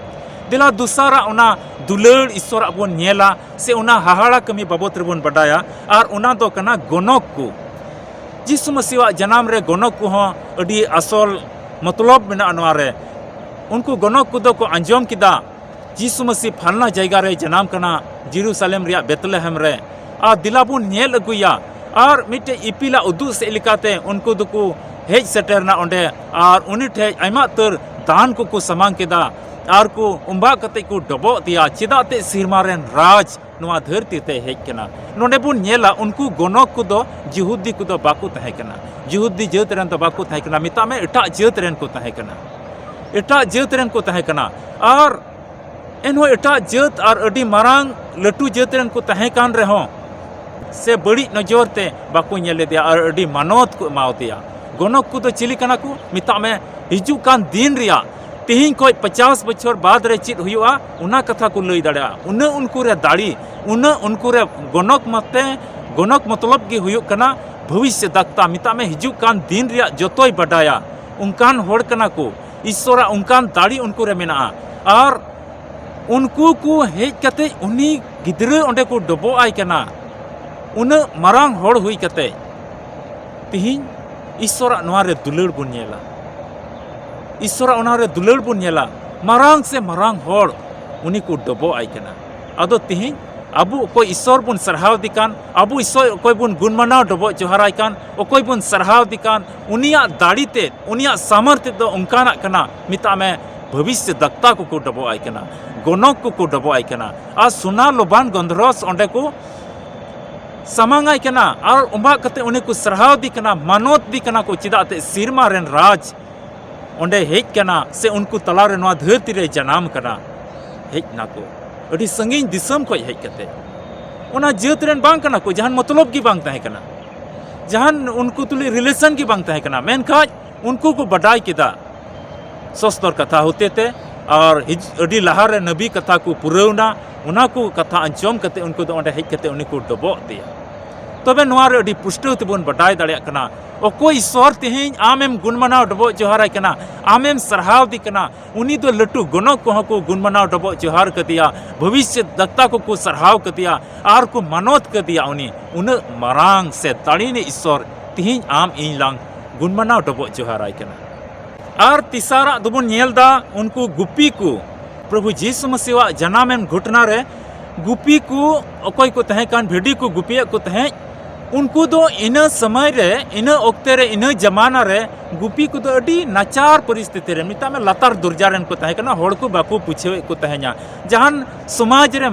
ᱫᱮᱞᱟ ᱫᱚᱥᱟᱨᱟᱜ ᱚᱱᱟ ᱫᱩᱞᱟᱹᱲ ᱤᱥᱥᱚᱨᱟᱜ ᱵᱚᱱ ᱧᱮᱞᱟ ᱥᱮ ᱚᱱᱟ ᱦᱟᱦᱟᱲᱟ ᱠᱟᱹᱢᱤ ᱵᱟᱵᱚᱛ ᱨᱮᱵᱚᱱ ᱵᱟᱰᱟᱭᱟ, ᱟᱨ ᱚᱱᱟ ᱫᱚ ᱠᱟᱱᱟ ᱜᱚᱱᱚᱠ ᱠᱚ᱾ ᱡᱤᱥᱩ ᱢᱟᱹᱥᱤᱣᱟᱜ ᱡᱟᱱᱟᱢ ᱨᱮ ᱜᱚᱱᱚᱠ ᱠᱚᱦᱚᱸ ᱟᱹᱰᱤ ᱟᱥᱚᱞ ᱢᱚᱛᱞᱚᱵ ᱢᱮᱱᱟᱜᱼᱟ ᱱᱚᱣᱟ ᱨᱮ᱾ ᱩᱱᱠᱩ ᱜᱚᱱᱚᱠ ᱠᱚᱫᱚ ᱠᱚ ᱟᱸᱡᱚᱢ ᱠᱮᱫᱟ, ᱡᱤᱥᱩ ᱢᱟᱹᱥᱤ ᱯᱷᱟᱞᱱᱟ ᱡᱟᱭᱜᱟ ᱨᱮᱭ ᱡᱟᱱᱟᱢ ᱠᱟᱱᱟ, ᱡᱮᱨᱩᱥᱟᱞᱮᱢ ᱨᱮᱭᱟᱜ ᱵᱮᱛᱞᱮᱦᱮᱢ ᱨᱮ, ᱟᱨ ᱫᱮᱞᱟ ᱵᱚᱱ ᱧᱮᱞ ᱟᱹᱜᱩᱭᱟ᱾ ᱟᱨ ᱢᱤᱫᱴᱮᱡ ᱤᱯᱤᱞᱟᱜ ᱩᱫᱩᱜ ᱥᱮᱫ ᱞᱮᱠᱟᱛᱮ ᱩᱱᱠᱩ ᱫᱚᱠᱚ ᱦᱮᱡ ᱥᱮᱴᱮᱨᱱᱟ ᱚᱸᱰᱮ, ᱟᱨ ᱩᱱᱤ ᱴᱷᱮᱡ ᱟᱭᱢᱟ ᱩᱛᱟᱹᱨ ᱫᱟᱱ ᱠᱚᱠᱚ ᱥᱟᱢᱟᱝ ᱠᱮᱫᱟ, ᱟᱨ ᱠᱚ ᱚᱢᱵᱟᱜ ᱠᱟᱛᱮ ᱠᱚ ᱰᱚᱵᱚᱜ ᱛᱮᱭᱟ, ᱪᱮᱫᱟᱜ ᱛᱮ ᱥᱮᱨᱢᱟ ᱨᱮᱱ ᱨᱟᱡᱽ ᱱᱚᱣᱟ ᱫᱷᱟᱹᱨᱛᱤ ᱛᱮ ᱦᱮᱡ ᱠᱟᱱᱟ᱾ ᱱᱚᱰᱮ ᱵᱚᱱ ᱧᱮᱞᱟ, ᱩᱱᱠᱩ ᱜᱚᱱᱚᱠ ᱠᱚᱫᱚ ᱡᱤᱦᱩᱫᱤ ᱠᱚᱫᱚ ᱵᱟᱠᱚ ᱛᱟᱦᱮᱸ ᱠᱟᱱᱟ, ᱡᱤᱦᱩᱫᱤ ᱡᱟᱹᱛ ᱨᱮᱱ ᱫᱚ ᱵᱟᱠᱚ ᱛᱟᱦᱮᱸ ᱠᱟᱱᱟ, ᱢᱮᱛᱟᱜ ᱢᱮ ᱮᱴᱟᱜ ᱡᱟᱹᱛ ᱨᱮᱱ ᱠᱚ ᱛᱟᱦᱮᱸ ᱠᱟᱱᱟ, ᱮᱴᱟᱜ ᱡᱟᱹᱛ ᱨᱮᱱ ᱠᱚ ᱛᱟᱦᱮᱸ ᱠᱟᱱᱟ᱾ ᱟᱨ ᱮᱱᱦᱚᱸ ᱮᱴᱟᱜ ᱡᱟᱹᱛ ᱟᱨ ᱟᱹᱰᱤ ᱢᱟᱨᱟᱝ ᱞᱟᱹᱴᱩ ᱡᱟᱹᱛ ᱨᱮᱱ ᱠᱚ ᱛᱟᱦᱮᱸ ᱠᱟᱱ ᱨᱮᱦᱚᱸ ᱥᱮ ᱵᱟᱹᱲᱤᱡ ᱱᱚᱡᱚᱨ ᱛᱮ ᱵᱟᱠᱚ ᱧᱮᱞ ᱞᱮᱫᱮᱭᱟ ᱟᱨ ᱟᱹᱰᱤ ᱢᱟᱱᱚᱛ ᱠᱚ ᱮᱢᱟᱣᱟᱫᱮᱭᱟ᱾ ᱜᱚᱱᱚᱠ ᱠᱚᱫᱚ ᱪᱤᱞᱤ ᱠᱟᱱᱟ ᱠᱚ? ᱢᱮᱛᱟᱜ ᱢᱮ, ᱦᱤᱡᱩᱜ ᱠᱟᱱ ᱫᱤᱱ ᱨᱮᱭᱟᱜ, ᱛᱤᱦᱤᱧ ᱠᱷᱚᱱ ᱯᱚᱪᱟᱥ ᱵᱚᱪᱷᱚᱨ ᱵᱟᱫᱽ ᱨᱮ ᱪᱮᱫ ᱦᱩᱭᱩᱜᱼᱟ, ᱚᱱᱟ ᱠᱟᱛᱷᱟ ᱠᱚ ᱞᱟᱹᱭ ᱫᱟᱲᱮᱭᱟᱜᱼᱟ᱾ ᱩᱱᱟᱹᱜ ᱩᱱᱠᱩ ᱨᱮ ᱫᱟᱲᱮ, ᱩᱱᱟᱹᱜ ᱩᱱᱠᱩ ᱨᱮ ᱜᱚᱱᱚᱠ ᱢᱟᱛᱮ, ᱜᱚᱱᱚᱠ ᱢᱚᱛᱞᱚᱵ ᱜᱮ ᱦᱩᱭᱩᱜ ᱠᱟᱱᱟ ᱵᱷᱚᱵᱤᱥᱥᱚ ᱫᱟᱠᱛᱟ, ᱢᱮᱛᱟᱜ ᱢᱮ ᱦᱤᱡᱩᱜ ᱠᱟᱱ ᱫᱤᱱ ᱨᱮᱭᱟᱜ ᱡᱚᱛᱚᱭ ᱵᱟᱰᱟᱭᱟ, ᱚᱱᱠᱟᱱ ᱦᱚᱲ ᱠᱟᱱᱟ ᱠᱚ᱾ ᱤᱥᱥᱚᱨᱟᱜ ᱚᱱᱠᱟᱱ ᱫᱟᱲᱮ ᱩᱱᱠᱩ ᱨᱮ ᱢᱮᱱᱟᱜᱼᱟ᱾ ᱟᱨ ᱩᱱᱠᱩ ᱠᱚ ᱦᱮᱡ ᱠᱟᱛᱮ ᱩᱱᱤ ᱜᱤᱫᱽᱨᱟᱹ ᱚᱸᱰᱮ ᱠᱚ ᱰᱚᱵᱚᱜ ᱟᱭ ᱠᱟᱱᱟ, ᱩᱱᱟᱹᱜ ᱢᱟᱨᱟᱝ ᱦᱚᱲ ᱦᱩᱭ ᱠᱟᱛᱮ᱾ ᱛᱤᱦᱤᱧ ᱤᱥᱥᱚᱨᱟᱜ ᱱᱚᱣᱟ ᱨᱮ ᱫᱩᱞᱟᱹᱲ ᱵᱚᱱ ᱧᱮᱞᱟ, ᱤᱥᱥᱚᱨᱟᱜ ᱚᱱᱟ ᱨᱮ ᱫᱩᱞᱟᱹᱲ ᱵᱚᱱ ᱧᱮᱞᱟ, ᱢᱟᱨᱟᱝ ᱥᱮ ᱢᱟᱨᱟᱝ ᱦᱚᱲ ᱩᱱᱤ ᱠᱚ ᱰᱚᱵᱚᱜ ᱟᱭ ᱠᱟᱱᱟ᱾ ᱟᱫᱚ ᱛᱤᱦᱤᱧ ᱟᱵᱚ ᱚᱠᱚᱭ ᱤᱥᱥᱚᱨ ᱵᱚᱱ ᱥᱟᱨᱦᱟᱣ ᱫᱮ ᱠᱟᱱ, ᱟᱵᱚ ᱤᱥᱥᱚᱨ ᱚᱠᱚᱭ ᱵᱚᱱ ᱜᱩᱱ ᱢᱟᱱᱟᱣ ᱰᱚᱵᱚᱜ ᱡᱚᱦᱟᱨᱟᱭ ᱠᱟᱱ, ᱚᱠᱚᱭ ᱵᱚᱱ ᱥᱟᱨᱦᱟᱣ ᱫᱮ ᱠᱟᱱ, ᱩᱱᱤᱭᱟᱜ ᱫᱟᱲᱮ ᱛᱮ, ᱩᱱᱤᱭᱟᱜ ᱥᱟᱢᱚᱨᱛᱷ ᱛᱮᱫᱚ ᱚᱱᱠᱟᱱᱟᱜ ᱠᱟᱱᱟ, ᱢᱮᱛᱟᱜ ᱢᱮ ᱵᱷᱚᱵᱤᱥᱥᱚ ᱫᱟᱠᱛᱟ ᱠᱚᱠᱚ ᱰᱚᱵᱚᱜ ᱟᱭ ᱠᱟᱱᱟ, ᱜᱚᱱᱚᱠ ᱠᱚᱠᱚ ᱰᱚᱵᱚᱜ ᱟᱭ ᱠᱟᱱᱟ, ᱟᱨ ᱥᱳᱱᱟ ᱞᱚᱵᱟᱱ ᱜᱚᱱᱫᱷᱚᱨᱚᱥ ᱚᱸᱰᱮ ᱠᱚ ᱥᱟᱢᱟᱝ ᱟᱭ ᱠᱟᱱᱟ, ᱟᱨ ᱚᱵᱟᱜ ᱠᱟᱛᱮ ᱩᱱᱤ ᱠᱚ ᱥᱟᱨᱦᱟᱣ ᱫᱮ ᱠᱟᱱᱟ, ᱢᱟᱱᱚᱛ ᱫᱮ ᱠᱟᱱᱟ ᱠᱚ, ᱪᱮᱫᱟᱜ ᱛᱮ ᱥᱮᱨᱢᱟ ᱨᱮᱱ ᱨᱟᱡᱽ ᱚᱸᱰᱮ ᱦᱮᱡ ᱠᱟᱱᱟ, ᱥᱮ ᱩᱱᱠᱩ ᱛᱟᱞᱟᱨᱮ ᱱᱚᱣᱟ ᱫᱷᱟᱹᱨᱛᱤ ᱨᱮ ᱡᱟᱱᱟᱢ ᱠᱟᱱᱟ, ᱦᱮᱡ ᱱᱟᱠᱚ ᱟᱹᱰᱤ ᱥᱟᱺᱜᱤᱧ ᱫᱤᱥᱚᱢ ᱠᱷᱚᱱ ᱦᱮᱡ ᱠᱟᱛᱮ᱾ ᱚᱱᱟ ᱡᱟᱹᱛ ᱨᱮᱱ ᱵᱟᱝ ᱠᱟᱱᱟ ᱠᱚ, ᱡᱟᱦᱟᱱ ᱢᱚᱛᱞᱚᱵ ᱜᱮ ᱵᱟᱝ ᱛᱟᱦᱮᱸ ᱠᱟᱱᱟ, ᱡᱟᱦᱟᱱ ᱩᱱᱠᱩ ᱛᱩᱞᱩᱡ ᱨᱤᱞᱮᱥᱚᱱ ᱜᱮ ᱵᱟᱝ ᱛᱟᱦᱮᱸ ᱠᱟᱱᱟ, ᱢᱮᱱᱠᱷᱟᱱ ᱩᱱᱠᱩ ᱠᱚ ᱵᱟᱰᱟᱭ ᱠᱮᱫᱟ ᱥᱚᱥᱛᱚᱨ ᱠᱟᱛᱷᱟ ᱦᱚᱛᱮ ᱛᱮ, ᱟᱨ ᱦᱤᱡ-, ᱟᱹᱰᱤ ᱞᱟᱦᱟᱨᱮ ᱱᱟᱵᱤ ᱠᱟᱛᱷᱟ ᱠᱚ ᱯᱩᱨᱟᱹᱣᱱᱟ, ᱚᱱᱟ ᱠᱚ ᱠᱟᱛᱷᱟ ᱟᱸᱡᱚᱢ ᱠᱟᱛᱮ ᱩᱱᱠᱩ ᱫᱚ ᱚᱸᱰᱮ ᱦᱮᱡ ᱠᱟᱛᱮ ᱩᱱᱤ ᱠᱚ ᱰᱚᱵᱚᱜ ᱟᱫᱮᱭᱟ᱾ ᱛᱚᱵᱮ ᱱᱚᱣᱟ ᱨᱮ ᱟᱹᱰᱤ ᱯᱩᱥᱴᱟᱹᱣ ᱛᱮᱵᱚᱱ ᱵᱟᱰᱟᱭ ᱫᱟᱲᱮᱭᱟᱜ ᱠᱟᱱᱟ, ᱚᱠᱚᱭ ᱤᱥᱥᱚᱨ ᱛᱮᱦᱮᱧ ᱟᱢᱮᱢ ᱜᱩᱱᱢᱟᱱᱟᱣ ᱰᱚᱵᱚᱜ ᱡᱚᱦᱟᱨᱟᱭ ᱠᱟᱱᱟ, ᱟᱢᱮᱢ ᱥᱟᱨᱦᱟᱣ ᱫᱮ ᱠᱟᱱᱟ, ᱩᱱᱤ ᱫᱚ ᱞᱟᱹᱴᱩ ᱜᱚᱱᱚᱠ ᱠᱚᱦᱚᱸ ᱠᱚ ᱜᱩᱱᱢᱟᱱᱟᱣ ᱰᱚᱵᱚᱜ ᱡᱚᱦᱟᱨ ᱠᱟᱫᱮᱭᱟ, ᱵᱷᱚᱵᱤᱥᱥᱚᱛ ᱫᱟᱠᱛᱟ ᱠᱚᱠᱚ ᱥᱟᱨᱦᱟᱣ ᱠᱟᱫᱮᱭᱟ ᱟᱨ ᱠᱚ ᱢᱟᱱᱚᱛ ᱠᱟᱫᱮᱭᱟ᱾ ᱩᱱᱤ ᱩᱱᱟᱹᱜ ᱢᱟᱨᱟᱝ ᱥᱮ ᱫᱟᱲᱮᱭᱟᱱᱤᱡ ᱤᱥᱥᱚᱨ ᱛᱮᱦᱮᱧ ᱟᱢ ᱤᱧ ᱞᱟᱝ ᱜᱩᱱᱢᱟᱱᱟᱣ ᱰᱚᱵᱚᱜ ᱡᱚᱦᱟᱨᱟᱭ ᱠᱟᱱᱟ᱾ ᱟᱨ ᱛᱮᱥᱟᱨᱟᱜ ᱫᱚᱵᱚᱱ ᱧᱮᱞ ᱫᱟ ᱩᱱᱠᱩ ᱜᱩᱯᱤ ᱠᱚ, ᱯᱨᱚᱵᱷᱩ ᱡᱤᱥᱩ ᱢᱟᱥᱤᱣᱟᱜ ᱡᱟᱱᱟᱢ ᱮᱱ ᱜᱷᱚᱴᱱᱟ ᱨᱮ ᱜᱩᱯᱤ ᱠᱚ ᱚᱠᱚᱭ ᱠᱚ ᱛᱟᱦᱮᱸ ᱠᱟᱱ, ᱵᱷᱤᱰᱤ ᱠᱚ ᱜᱩᱯᱤᱭᱮᱫ ᱠᱚ ᱛᱟᱦᱮᱸᱫ, ᱩᱱᱠᱩ ᱫᱚ ᱤᱱᱟᱹ ᱥᱚᱢᱚᱭ ᱨᱮ, ᱤᱱᱟᱹ ᱚᱠᱛᱮ ᱨᱮ, ᱤᱱᱟᱹ ᱡᱟᱢᱟᱱᱟ ᱨᱮ ᱜᱩᱯᱤ ᱠᱚᱫᱚ ᱟᱹᱰᱤ ᱱᱟᱪᱟᱨ ᱯᱚᱨᱤᱥᱛᱷᱤᱛᱤ ᱨᱮ, ᱢᱮᱛᱟᱜ ᱢᱮ ᱞᱟᱛᱟᱨ ᱫᱚᱨᱡᱟ ᱨᱮᱱ ᱠᱚ ᱛᱟᱦᱮᱸ ᱠᱟᱱᱟ, ᱦᱚᱲ ᱠᱚ ᱵᱟᱠᱚ ᱯᱩᱪᱷᱟᱹᱣᱮᱫ ᱠᱚ ᱛᱟᱦᱮᱸᱧᱟ᱾ ᱡᱟᱦᱟᱱ ᱥᱚᱢᱟᱡᱽ ᱨᱮ,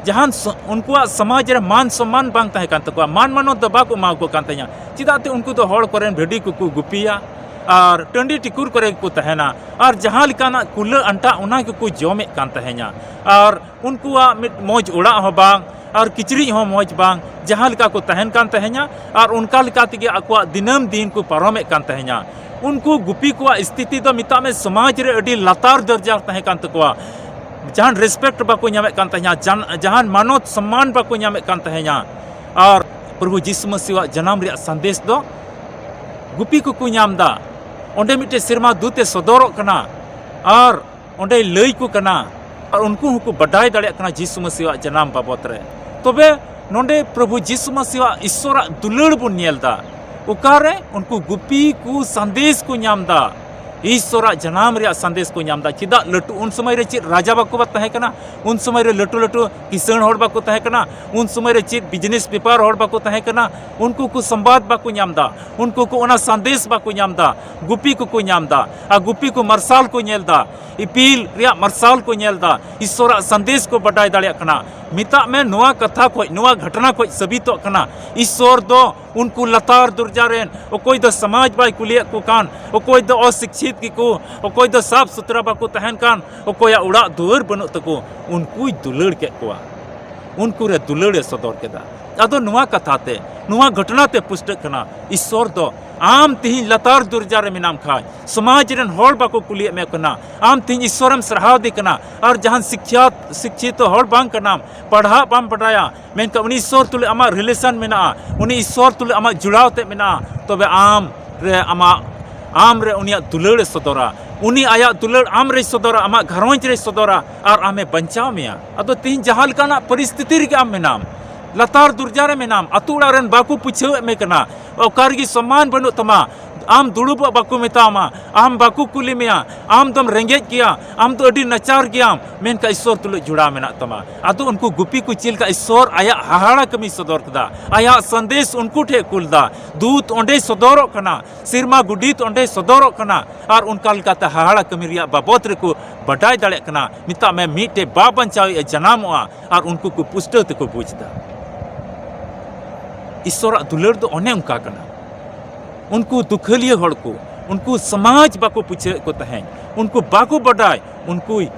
ᱡᱟᱦᱟᱱ ᱥᱚ-, ᱩᱱᱠᱩᱣᱟᱜ ᱥᱚᱢᱟᱡᱽ ᱨᱮ ᱢᱟᱱ ᱥᱚᱢᱢᱟᱱ ᱵᱟᱝ ᱛᱟᱦᱮᱸ ᱠᱟᱱ ᱛᱟᱠᱚᱣᱟ, ᱢᱟᱱ ᱢᱟᱱᱚᱛ ᱫᱚ ᱵᱟᱠᱚ ᱮᱢᱟ ᱠᱚ ᱠᱟᱱ ᱛᱟᱦᱮᱸᱧᱟ᱾ ᱪᱮᱫᱟᱜ ᱛᱮ ᱩᱱᱠᱩ ᱫᱚ ᱦᱚᱲ ᱠᱚᱨᱮᱱ ᱵᱷᱤᱰᱤ ᱠᱚᱠᱚ ᱜᱩᱯᱤᱭᱟ ᱟᱨ ᱴᱟᱺᱰᱤ ᱴᱤᱠᱩᱨ ᱠᱚᱨᱮ ᱜᱮᱠᱚ ᱛᱟᱦᱮᱱᱟ, ᱟᱨ ᱡᱟᱦᱟᱸ ᱞᱮᱠᱟᱱᱟᱜ ᱠᱩᱞᱟᱹ ᱟᱱᱴᱟᱜ ᱚᱱᱟ ᱜᱮᱠᱚ ᱡᱚᱢᱮᱫ ᱠᱟᱱ ᱛᱟᱦᱮᱸᱧᱟ᱾ ᱟᱨ ᱩᱱᱠᱩᱣᱟᱜ ᱢᱤᱫ ᱢᱚᱡᱽ ᱚᱲᱟᱜ ᱦᱚᱸ ᱵᱟᱝ, ᱟᱨ ᱠᱤᱪᱨᱤᱡ ᱦᱚᱸ ᱢᱚᱡᱽ ᱵᱟᱝ, ᱡᱟᱦᱟᱸ ᱞᱮᱠᱟ ᱠᱚ ᱛᱟᱦᱮᱱ ᱠᱟᱱ ᱛᱟᱦᱮᱸᱧᱟ, ᱟᱨ ᱚᱱᱠᱟ ᱞᱮᱠᱟ ᱛᱮᱜᱮ ᱟᱠᱚᱣᱟᱜ ᱫᱤᱱᱟᱹᱢ ᱫᱤᱱ ᱠᱚ ᱯᱟᱨᱚᱢᱮᱫ ᱠᱟᱱ ᱛᱟᱦᱮᱸᱧᱟ᱾ ᱩᱱᱠᱩ ᱜᱩᱯᱤ ᱠᱚᱣᱟᱜ ᱥᱛᱷᱤᱛᱤ ᱫᱚ ᱢᱮᱛᱟᱜ ᱢᱮ ᱥᱚᱢᱟᱡᱽ ᱨᱮ ᱟᱹᱰᱤ ᱞᱟᱛᱟᱨ ᱫᱚᱨᱡᱟ ᱛᱟᱦᱮᱸ ᱠᱟᱱ ᱛᱟᱠᱚᱣᱟ᱾ ᱡᱟᱦᱟᱱ ᱨᱮᱥᱯᱮᱠᱴ ᱵᱟᱠᱚ ᱧᱟᱢᱮᱫ ᱠᱟᱱ ᱛᱟᱦᱮᱸᱧᱟ, ᱡᱟᱱ-, ᱡᱟᱦᱟᱱ ᱢᱟᱱᱚᱛ ᱥᱚᱢᱢᱟᱱ ᱵᱟᱠᱚ ᱧᱟᱢᱮᱫ ᱠᱟᱱ ᱛᱟᱦᱮᱸᱧᱟ᱾ ᱟᱨ ᱯᱨᱚᱵᱷᱩ ᱡᱤᱥᱩ ᱢᱟᱹᱥᱤᱣᱟᱜ ᱡᱟᱱᱟᱢ ᱨᱮᱭᱟᱜ ᱥᱟᱸᱫᱮᱥ ᱫᱚ ᱜᱩᱯᱤ ᱠᱚᱠᱚ ᱧᱟᱢ ᱮᱫᱟ᱾ ᱚᱸᱰᱮ ᱢᱤᱫᱴᱮᱱ ᱥᱮᱨᱢᱟ ᱫᱩᱛ ᱮ ᱥᱚᱫᱚᱨᱚᱜ ᱠᱟᱱᱟ ᱟᱨ ᱚᱸᱰᱮᱭ ᱞᱟᱹᱭ ᱠᱚ ᱠᱟᱱᱟ, ᱟᱨ ᱩᱱᱠᱩ ᱦᱚᱸᱠᱚ ᱵᱟᱰᱟᱭ ᱫᱟᱲᱮᱭᱟᱜ ᱠᱟᱱᱟ ᱡᱤᱥᱩ ᱢᱟᱹᱥᱤᱣᱟᱜ ᱡᱟᱱᱟᱢ ᱵᱟᱵᱚᱫ ᱨᱮ᱾ ᱛᱚᱵᱮ ᱱᱚᱰᱮ ᱯᱨᱚᱵᱷᱩ ᱡᱤᱥᱩ ᱢᱟᱹᱥᱤᱣᱟᱜ ᱤᱥᱥᱚᱨᱟᱜ ᱫᱩᱞᱟᱹᱲ ᱵᱚᱱ ᱧᱮᱞ ᱮᱫᱟ᱾ ᱚᱠᱟᱨᱮ ᱩᱱᱠᱩ ᱜᱩᱯᱤ ᱠᱚ ᱥᱟᱸᱫᱮᱥ ᱠᱚ ᱧᱟᱢ ᱮᱫᱟ, ᱤᱥᱥᱚᱨᱟᱜ ᱡᱟᱱᱟᱢ ᱨᱮᱭᱟᱜ ᱥᱟᱸᱫᱮᱥ ᱠᱚ ᱧᱟᱢ ᱮᱫᱟ᱾ ᱪᱮᱫᱟᱜ? ᱞᱟᱹᱴᱩ, ᱩᱱ ᱥᱚᱢᱚᱭ ᱨᱮ ᱪᱮᱫ ᱨᱟᱡᱟ ᱵᱟᱠᱚ ᱛᱟᱦᱮᱸ ᱠᱟᱱᱟ, ᱩᱱ ᱥᱚᱢᱚᱭ ᱨᱮ ᱞᱟᱹᱴᱩ ᱞᱟᱹᱴᱩ ᱠᱤᱥᱟᱹᱬ ᱦᱚᱲ ᱵᱟᱠᱚ ᱛᱟᱦᱮᱸ ᱠᱟᱱᱟ, ᱩᱱ ᱥᱚᱢᱚᱭ ᱨᱮ ᱪᱮᱫ ᱵᱤᱡᱽᱱᱮᱥ ᱵᱮᱯᱟᱨ ᱦᱚᱲ ᱵᱟᱠᱚ ᱛᱟᱦᱮᱸ ᱠᱟᱱᱟ᱾ ᱩᱱᱠᱩ ᱠᱚ ᱥᱚᱢᱵᱟᱫ ᱵᱟᱠᱚ ᱧᱟᱢ ᱮᱫᱟ, ᱩᱱᱠᱩ ᱠᱚ ᱚᱱᱟ ᱥᱟᱸᱫᱮᱥ ᱵᱟᱠᱚ ᱧᱟᱢ ᱮᱫᱟ᱾ ᱜᱩᱯᱤ ᱠᱚᱠᱚ ᱧᱟᱢ ᱮᱫᱟ, ᱟᱨ ᱜᱩᱯᱤ ᱠᱚ ᱢᱟᱨᱥᱟᱞ ᱠᱚ ᱧᱮᱞ ᱮᱫᱟ, ᱤᱯᱤᱞ ᱨᱮᱭᱟᱜ ᱢᱟᱨᱥᱟᱞ ᱠᱚ ᱧᱮᱞ ᱮᱫᱟ, ᱤᱥᱥᱚᱨᱟᱜ ᱥᱟᱸᱫᱮᱥ ᱠᱚ ᱵᱟᱰᱟᱭ ᱫᱟᱲᱮᱭᱟᱜ ᱠᱟᱱᱟ᱾ ᱢᱮᱛᱟᱜ ᱢᱮ, ᱱᱚᱣᱟ ᱠᱟᱛᱷᱟ ᱠᱷᱚᱱ, ᱱᱚᱣᱟ ᱜᱷᱚᱴᱚᱱᱟ ᱠᱷᱚᱱ ᱥᱟᱹᱵᱤᱛᱚᱜ ᱠᱟᱱᱟ, ᱤᱥᱥᱚᱨ ᱫᱚ ᱩᱱᱠᱩ ᱞᱟᱛᱟᱨ ᱫᱚᱨᱡᱟ ᱨᱮᱱ, ᱚᱠᱚᱭ ᱫᱚ ᱥᱚᱢᱟᱡᱽ ᱵᱟᱭ ᱠᱩᱞᱤᱭᱮᱫ ᱠᱚ ᱠᱟᱱ, ᱚᱠᱚᱭ ᱫᱚ ᱚᱥᱤᱠᱷᱤᱛ ᱜᱮᱠᱚ, ᱚᱠᱚᱭ ᱫᱚ ᱥᱟᱯᱷ ᱥᱩᱛᱨᱟ ᱵᱟᱠᱚ ᱛᱟᱦᱮᱱ ᱠᱟᱱ, ᱚᱠᱚᱭᱟᱜ ᱚᱲᱟᱜ ᱫᱩᱣᱟᱹᱨ ᱵᱟᱹᱱᱩᱜ ᱛᱟᱠᱚ, ᱩᱱᱠᱩᱭ ᱫᱩᱞᱟᱹᱲ ᱠᱮᱫ ᱠᱚᱣᱟ᱾ ᱩᱱᱠᱩ ᱨᱮ ᱫᱩᱞᱟᱹᱲ ᱮ ᱥᱚᱫᱚᱨ ᱠᱮᱫᱟ᱾ ᱟᱫᱚ ᱱᱚᱣᱟ ᱠᱟᱛᱷᱟ ᱛᱮ, ᱱᱚᱣᱟ ᱜᱷᱚᱴᱚᱱᱟ ᱛᱮ ᱯᱩᱥᱴᱟᱹᱜ ᱠᱟᱱᱟ, ᱤᱥᱥᱚᱨ ᱫᱚ ᱟᱢ ᱛᱤᱦᱤᱧ ᱞᱟᱛᱟᱨ ᱫᱚᱨᱡᱟ ᱨᱮ ᱢᱮᱱᱟᱢ ᱠᱷᱟᱡ, ᱥᱚᱢᱟᱡᱽ ᱨᱮᱱ ᱦᱚᱲ ᱵᱟᱠᱚ ᱠᱩᱞᱤᱭᱮᱫ ᱢᱮ ᱠᱟᱱᱟ, ᱟᱢ ᱛᱤᱦᱤᱧ ᱤᱥᱥᱚᱨᱮᱢ ᱥᱟᱨᱦᱟᱣ ᱫᱮ ᱠᱟᱱᱟ, ᱟᱨ ᱡᱟᱦᱟᱱ ᱥᱤᱠᱷᱭᱟᱛ, ᱥᱤᱠᱠᱷᱤᱛᱚ ᱦᱚᱲ ᱵᱟᱝ ᱠᱟᱱᱟᱢ, ᱯᱟᱲᱦᱟᱜ ᱵᱟᱢ ᱵᱟᱰᱟᱭᱟ, ᱢᱮᱱᱠᱷᱟᱱ ᱩᱱᱤ ᱤᱥᱥᱚᱨ ᱛᱩᱞᱩᱡ ᱟᱢᱟᱜ relation ᱢᱮᱱᱟᱜᱼᱟ, ᱩᱱᱤ ᱤᱥᱥᱚᱨ ᱛᱩᱞᱩᱡ ᱟᱢᱟᱜ ᱡᱩᱲᱟᱣ ᱛᱮ ᱢᱮᱱᱟᱜᱼᱟ, ᱛᱚᱵᱮ ᱟᱢ ᱨᱮ ᱟᱢᱟᱜ, ᱟᱢ ᱨᱮ ᱩᱱᱤᱭᱟᱜ ᱫᱩᱞᱟᱹᱲ ᱮ ᱥᱚᱫᱚᱨᱟ, ᱩᱱᱤ ᱟᱭᱟᱜ ᱫᱩᱞᱟᱹᱲ ᱟᱢ ᱨᱮᱭ ᱥᱚᱫᱚᱨᱟ, ᱟᱢᱟᱜ ᱜᱷᱟᱨᱚᱸᱡᱽ ᱨᱮᱭ ᱥᱚᱫᱚᱨᱟ, ᱟᱨ ᱟᱢᱮ ᱵᱟᱧᱪᱟᱣ ᱢᱮᱭᱟ᱾ ᱟᱫᱚ ᱛᱤᱦᱤᱧ ᱡᱟᱦᱟᱸ ᱞᱮᱠᱟᱱᱟᱜ ᱯᱚᱨᱤᱥᱛᱷᱤᱛᱤ ᱨᱮᱜᱮ ᱟᱢ ᱢᱮᱱᱟᱢ, ᱞᱟᱛᱟᱨ ᱫᱚᱨᱡᱟ ᱨᱮ ᱢᱮᱱᱟᱢ, ᱟᱛᱳ ᱚᱲᱟᱜ ᱨᱮᱱ ᱵᱟᱠᱚ ᱯᱩᱪᱷᱟᱹᱣᱮᱫ ᱢᱮ ᱠᱟᱱᱟ, ᱚᱠᱟ ᱨᱮᱜᱮ ᱥᱚᱢᱢᱟᱱ ᱵᱟᱹᱱᱩᱜ ᱛᱟᱢᱟ, ᱟᱢ ᱫᱩᱲᱩᱵᱚᱜ ᱵᱟᱠᱚ ᱢᱮᱛᱟᱢᱟ, ᱟᱢ ᱵᱟᱠᱚ ᱠᱩᱞᱤ ᱢᱮᱭᱟ, ᱟᱢ ᱫᱚᱢ ᱨᱮᱸᱜᱮᱡ ᱜᱮᱭᱟ, ᱟᱢ ᱫᱚ ᱟᱹᱰᱤ ᱱᱟᱪᱟᱨ ᱜᱮᱭᱟᱢ, ᱢᱮᱱᱠᱷᱟᱱ ᱤᱥᱥᱚᱨ ᱛᱩᱞᱩᱡ ᱡᱚᱲᱟᱣ ᱢᱮᱱᱟᱜ ᱛᱟᱢᱟ᱾ ᱟᱫᱚ ᱩᱱᱠᱩ ᱜᱩᱯᱤ ᱠᱚ ᱪᱮᱫ ᱞᱮᱠᱟ ᱤᱥᱥᱚᱨ ᱟᱭᱟᱜ ᱦᱟᱦᱟᱲᱟ ᱠᱟᱹᱢᱤᱭ ᱥᱚᱫᱚᱨ ᱠᱮᱫᱟ, ᱟᱭᱟᱜ ᱥᱟᱸᱫᱮᱥ ᱩᱱᱠᱩ ᱴᱷᱮᱱ ᱠᱩᱞ ᱮᱫᱟ, ᱫᱩᱛ ᱚᱸᱰᱮᱭ ᱥᱚᱫᱚᱨᱚᱜ ᱠᱟᱱᱟ, ᱥᱮᱨᱢᱟ ᱜᱚᱰᱮᱛ ᱚᱸᱰᱮᱭ ᱥᱚᱫᱚᱨᱚᱜ ᱠᱟᱱᱟ, ᱟᱨ ᱚᱱᱠᱟ ᱞᱮᱠᱟᱛᱮ ᱦᱟᱦᱟᱲᱟ ᱠᱟᱹᱢᱤ ᱨᱮᱭᱟᱜ ᱵᱟᱵᱚᱫ ᱨᱮᱠᱚ ᱵᱟᱰᱟᱭ ᱫᱟᱲᱮᱭᱟᱜ ᱠᱟᱱᱟ᱾ ᱢᱮᱛᱟᱜ ᱢᱮ, ᱢᱤᱫᱴᱮᱡ ᱵᱟᱵᱟᱧᱪᱟᱣᱤᱡ ᱮ ᱡᱟᱱᱟᱢᱚᱜᱼᱟ, ᱟᱨ ᱩᱱᱠᱩ ᱠᱚ ᱯᱩᱥᱴᱟᱹᱣ ᱛᱮᱠᱚ ᱵᱩᱡᱽ ᱮᱫᱟ᱾ ᱤᱥᱥᱚᱨᱟᱜ ᱫᱩᱞᱟᱹᱲ ᱫᱚ ᱚᱱᱮ ᱚᱱᱠᱟ ᱠᱟᱱᱟ᱾ ᱩᱱᱠᱩ ᱫᱩᱠᱷᱟᱹᱞᱤᱭᱟᱹ ᱦᱚᱲ ᱠᱚ, ᱩᱱᱠᱩ ᱥᱚᱢᱟᱡᱽ ᱵᱟᱠᱚ ᱯᱩᱪᱷᱟᱹᱣᱮᱫ ᱠᱚ ᱛᱟᱦᱮᱸᱫ, ᱩᱱᱠᱩ ᱵᱟᱠᱚ ᱵᱟᱰᱟᱭ, ᱩᱱᱠᱩᱭ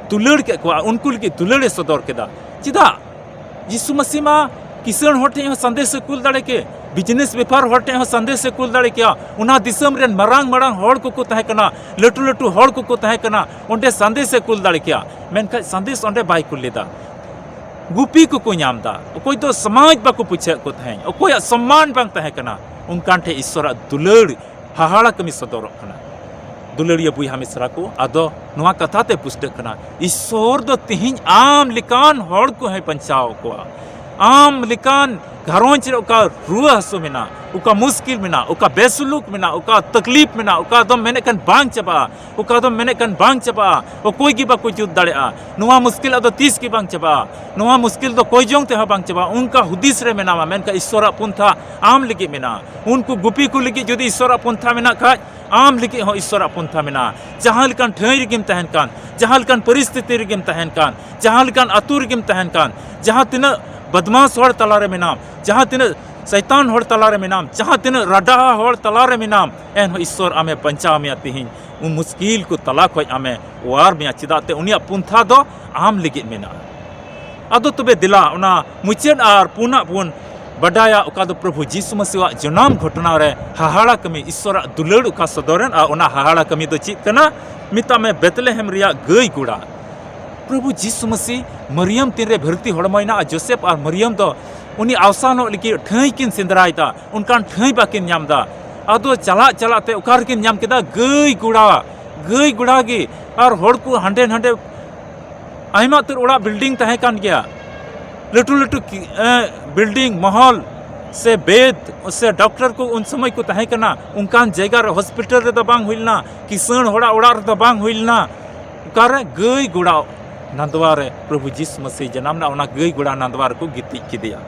ᱫᱩᱞᱟᱹᱲ ᱠᱮᱫ ᱠᱚᱣᱟ, ᱩᱱᱠᱩ ᱞᱟᱹᱜᱤᱫ ᱫᱩᱞᱟᱹᱲ ᱮ ᱥᱚᱫᱚᱨ ᱠᱮᱫᱟ᱾ ᱪᱮᱫᱟᱜ? ᱡᱤᱥᱩ ᱢᱟᱹᱥᱤ ᱢᱟ ᱠᱤᱥᱟᱹᱬ ᱦᱚᱲ ᱴᱷᱮᱱ ᱦᱚᱸ ᱥᱟᱸᱫᱮᱥ ᱮ ᱠᱩᱞ ᱫᱟᱲᱮ ᱠᱮ, ᱵᱤᱡᱽᱱᱮᱥ ᱵᱮᱯᱟᱨ ᱦᱚᱲ ᱴᱷᱮᱱ ᱦᱚᱸ ᱥᱟᱸᱫᱮᱥ ᱮ ᱠᱩᱞ ᱫᱟᱲᱮ ᱠᱮᱭᱟ, ᱚᱱᱟ ᱫᱤᱥᱚᱢ ᱨᱮᱱ ᱢᱟᱨᱟᱝ ᱢᱟᱨᱟᱝ ᱦᱚᱲ ᱠᱚᱠᱚ ᱛᱟᱦᱮᱸ ᱠᱟᱱᱟ, ᱞᱟᱹᱴᱩ ᱞᱟᱹᱴᱩ ᱦᱚᱲ ᱠᱚᱠᱚ ᱛᱟᱦᱮᱸ ᱠᱟᱱᱟ, ᱚᱸᱰᱮ ᱥᱟᱸᱫᱮᱥ ᱮ ᱠᱩᱞ ᱫᱟᱲᱮ ᱠᱮᱭᱟ, ᱢᱮᱱᱠᱷᱟᱱ ᱥᱟᱸᱫᱮᱥ ᱚᱸᱰᱮ ᱵᱟᱭ ᱠᱩᱞ ᱞᱮᱫᱟ᱾ ᱜᱩᱯᱤ ᱠᱚᱠᱚ ᱧᱟᱢ ᱮᱫᱟ, ᱚᱠᱚᱭ ᱫᱚ ᱥᱚᱢᱟᱡᱽ ᱵᱟᱠᱚ ᱯᱩᱪᱷᱟᱹᱣᱮᱫ ᱠᱚ ᱛᱟᱦᱮᱸᱫ, ᱚᱠᱚᱭᱟᱜ ᱥᱚᱢᱢᱟᱱ ᱵᱟᱝ ᱛᱟᱦᱮᱸ ᱠᱟᱱᱟ, ᱚᱱᱠᱟᱱ ᱴᱷᱮᱱ ᱤᱥᱥᱚᱨᱟᱜ ᱫᱩᱞᱟᱹᱲ ᱦᱟᱦᱟᱲᱟ ᱠᱟᱹᱢᱤ ᱥᱚᱫᱚᱨᱚᱜ ᱠᱟᱱᱟ᱾ ᱫᱩᱞᱟᱹᱲᱤᱭᱟᱹ ᱵᱚᱭᱦᱟ ᱢᱤᱥᱨᱟ ᱠᱚ, ᱟᱫᱚ ᱱᱚᱣᱟ ᱠᱟᱛᱷᱟ ᱛᱮ ᱯᱩᱥᱴᱟᱹᱜ ᱠᱟᱱᱟ, ᱤᱥᱥᱚᱨ ᱫᱚ ᱛᱮᱦᱮᱧ ᱟᱢ ᱞᱮᱠᱟᱱ ᱦᱚᱲ ᱠᱚ ᱦᱚᱸᱭ ᱵᱟᱧᱪᱟᱣ ᱠᱚᱣᱟ᱾ ᱟᱢ ᱞᱮᱠᱟᱱ ᱜᱷᱟᱨᱚᱸᱡᱽ ᱨᱮ ᱚᱠᱟ ᱨᱩᱣᱟᱹ ᱦᱟᱹᱥᱩ ᱢᱮᱱᱟᱜ, ᱚᱠᱟ ᱢᱩᱥᱠᱤᱞ ᱢᱮᱱᱟᱜ, ᱚᱠᱟ ᱵᱮᱥᱩᱞᱩᱠ ᱢᱮᱱᱟᱜ, ᱚᱠᱟ ᱛᱟᱠᱞᱤᱯ ᱢᱮᱱᱟᱜ, ᱚᱠᱟ ᱫᱚᱢ ᱢᱮᱱᱮᱫ ᱠᱟᱱ ᱵᱟᱝ ᱪᱟᱵᱟᱜᱼᱟ, ᱚᱠᱟ ᱫᱚᱢ ᱢᱮᱱᱮᱫ ᱠᱟᱱ ᱵᱟᱝ ᱪᱟᱵᱟᱜᱼᱟ, ᱚᱠᱚᱭ ᱜᱮ ᱵᱟᱠᱚ ᱡᱩᱛ ᱫᱟᱲᱮᱭᱟᱜᱼᱟ, ᱱᱚᱣᱟ ᱢᱩᱥᱠᱤᱞ ᱟᱫᱚ ᱛᱤᱥ ᱜᱮ ᱵᱟᱝ ᱪᱟᱵᱟᱜᱼᱟ, ᱱᱚᱣᱟ ᱢᱩᱥᱠᱤᱞ ᱫᱚ ᱠᱚᱭ ᱡᱚᱝ ᱛᱮᱦᱚᱸ ᱵᱟᱝ ᱪᱟᱵᱟᱜᱼᱟ, ᱚᱱᱠᱟ ᱦᱩᱫᱤᱥ ᱨᱮ ᱢᱮᱱᱟᱢᱟ᱾ ᱢᱮᱱᱠᱷᱟᱱ ᱤᱥᱥᱚᱨᱟᱜ ᱯᱚᱱᱛᱷᱟ ᱟᱢ ᱞᱟᱹᱜᱤᱫ ᱢᱮᱱᱟᱜᱼᱟ᱾ ᱩᱱᱠᱩ ᱜᱩᱯᱤ ᱠᱚ ᱞᱟᱹᱜᱤᱫ ᱡᱩᱫᱤ ᱤᱥᱥᱚᱨᱟᱜ ᱯᱚᱱᱛᱷᱟ ᱢᱮᱱᱟᱜ ᱠᱷᱟᱡ, ᱟᱢ ᱞᱟᱹᱜᱤᱫ ᱦᱚᱸ ᱤᱥᱥᱚᱨᱟᱜ ᱯᱚᱱᱛᱷᱟ ᱢᱮᱱᱟᱜᱼᱟ᱾ ᱡᱟᱦᱟᱸ ᱞᱮᱠᱟᱱ ᱴᱷᱟᱹᱭ ᱨᱮᱜᱮᱢ ᱛᱟᱦᱮᱱ ᱠᱟᱱ, ᱡᱟᱦᱟᱸ ᱞᱮᱠᱟᱱ ᱯᱚᱨᱤᱥᱛᱷᱤᱛᱤ ᱨᱮᱜᱮᱢ ᱛᱟᱦᱮᱱ ᱠᱟᱱ, ᱡᱟᱦᱟᱸ ᱞᱮᱠᱟᱱ ᱟᱹᱛᱩ ᱨᱮᱜᱮᱢ ᱛᱟᱦᱮᱱ ᱠᱟᱱ, ᱡᱟᱦᱟᱸ ᱛᱤᱱᱟᱹᱜ ᱵᱚᱫᱢᱟᱥ ᱦᱚᱲ ᱛᱟᱞᱟᱨᱮ ᱢᱮᱱᱟᱢ, ᱡᱟᱦᱟᱸ ᱛᱤᱱᱟᱹᱜ ᱥᱟᱭᱛᱟᱱ ᱦᱚᱲ ᱛᱟᱞᱟᱨᱮ ᱢᱮᱱᱟᱢ, ᱡᱟᱦᱟᱸ ᱛᱤᱱᱟᱹᱜ ᱨᱟᱰᱟ ᱦᱚᱲ ᱛᱟᱞᱟᱨᱮ ᱢᱮᱱᱟᱢ, ᱮᱱᱦᱚᱸ ᱤᱥᱥᱚᱨ ᱟᱢᱮ ᱵᱟᱧᱪᱟᱣ ᱢᱮᱭᱟ᱾ ᱛᱤᱦᱤᱧ ᱩᱱ ᱢᱩᱥᱠᱤᱞ ᱠᱚ ᱛᱟᱞᱟ ᱠᱷᱚᱡ ᱟᱢᱮ ᱚᱣᱟᱨ ᱢᱮᱭᱟ, ᱪᱮᱫᱟᱜ ᱛᱮ ᱩᱱᱤᱭᱟᱜ ᱯᱚᱱᱛᱷᱟ ᱫᱚ ᱟᱢ ᱞᱟᱹᱜᱤᱫ ᱢᱮᱱᱟᱜᱼᱟ᱾ ᱟᱫᱚ ᱛᱚᱵᱮ ᱫᱮᱞᱟ, ᱚᱱᱟ ᱢᱩᱪᱟᱹᱫ ᱟᱨ ᱯᱩᱱᱟᱜ ᱵᱚᱱ ᱵᱟᱰᱟᱭᱟ, ᱚᱠᱟ ᱫᱚ ᱯᱨᱚᱵᱷᱩ ᱡᱤᱥᱩ ᱢᱟᱹᱥᱤᱣᱟᱜ ᱡᱟᱱᱟᱢ ᱜᱷᱚᱴᱚᱱᱟ ᱨᱮ ᱦᱟᱦᱟᱲᱟ ᱠᱟᱹᱢᱤ, ᱤᱥᱥᱚᱨᱟᱜ ᱫᱩᱞᱟᱹᱲ ᱚᱠᱟ ᱥᱚᱫᱚᱨᱮᱱ, ᱟᱨ ᱚᱱᱟ ᱦᱟᱦᱟᱲᱟ ᱠᱟᱹᱢᱤ ᱫᱚ ᱪᱮᱫ ᱠᱟᱱᱟ? ᱢᱮᱛᱟᱜ ᱢᱮ, ᱵᱮᱛᱞᱮᱦᱮᱢ ᱨᱮᱭᱟᱜ ᱜᱟᱹᱭ ᱜᱚᱲᱟ᱾ ᱯᱨᱚᱵᱷᱩ ᱡᱤᱥᱩ ᱢᱟᱹᱥᱤ ᱢᱟᱨᱤᱭᱟᱢ ᱛᱤᱱᱨᱮ ᱵᱷᱟᱹᱨᱛᱤ ᱦᱚᱲᱢᱚᱭᱮᱱᱟ, ᱟᱨ ᱡᱳᱥᱮᱯ ᱟᱨ ᱢᱟᱨᱤᱭᱟᱢ ᱫᱚ ᱩᱱᱤ ᱟᱣᱥᱟᱱᱚᱜ ᱞᱟᱹᱜᱤᱫ ᱴᱷᱟᱹᱭ ᱠᱤᱱ ᱥᱮᱸᱫᱽᱨᱟᱭᱮᱫᱟ, ᱚᱱᱠᱟᱱ ᱴᱷᱟᱹᱭ ᱵᱟᱹᱠᱤᱱ ᱧᱟᱢ ᱮᱫᱟ᱾ ᱟᱫᱚ ᱪᱟᱞᱟᱜ ᱪᱟᱞᱟᱜ ᱛᱮ ᱚᱠᱟ ᱨᱮᱠᱤᱱ ᱧᱟᱢ ᱠᱮᱫᱟ? ᱜᱟᱹᱭ ᱜᱚᱲᱟ, ᱜᱟᱹᱭ ᱜᱚᱲᱟ ᱜᱮ᱾ ᱟᱨ ᱦᱚᱲ ᱠᱚ ᱦᱟᱸᱰᱮ ᱱᱟᱸᱰᱮ, ᱟᱭᱢᱟ ᱩᱛᱟᱹᱨ ᱚᱲᱟᱜ ᱵᱤᱞᱰᱤᱝ ᱛᱟᱦᱮᱸ ᱠᱟᱱ ᱜᱮᱭᱟ, ᱞᱟᱹᱴᱩ ᱞᱟᱹᱴᱩ ᱠᱤ-, ᱮ, ᱵᱤᱞᱰᱤᱝ, ᱢᱚᱦᱚᱞ ᱥᱮ ᱵᱮᱫ ᱥᱮ ᱰᱚᱠᱴᱚᱨ ᱠᱚ ᱩᱱ ᱥᱚᱢᱚᱭ ᱠᱚ ᱛᱟᱦᱮᱸ ᱠᱟᱱᱟ, ᱚᱱᱠᱟᱱ ᱡᱟᱭᱜᱟ ᱨᱮ ᱦᱚᱥᱯᱤᱴᱟᱞ ᱨᱮᱫᱚ ᱵᱟᱝ ᱦᱩᱭ ᱞᱮᱱᱟ, ᱠᱤᱥᱟᱹᱬ ᱦᱚᱲᱟᱜ ᱚᱲᱟᱜ ᱨᱮᱫᱚ ᱵᱟᱝ ᱦᱩᱭ ᱞᱮᱱᱟ᱾ ᱚᱠᱟᱨᱮ? ᱜᱟᱹᱭ ᱜᱚᱲᱟ ᱱᱟᱸᱫᱣᱟ ᱨᱮ ᱯᱨᱚᱵᱷᱩ ᱡᱤᱥᱩ ᱢᱟᱹᱥᱤ ᱡᱟᱱᱟᱢ ᱮᱱᱟ, ᱚᱱᱟ ᱜᱟᱹᱭ ᱜᱚᱲᱟ ᱱᱟᱸᱫᱣᱟ ᱨᱮᱠᱚ ᱜᱤᱛᱤᱡ ᱠᱮᱫᱮᱭᱟ᱾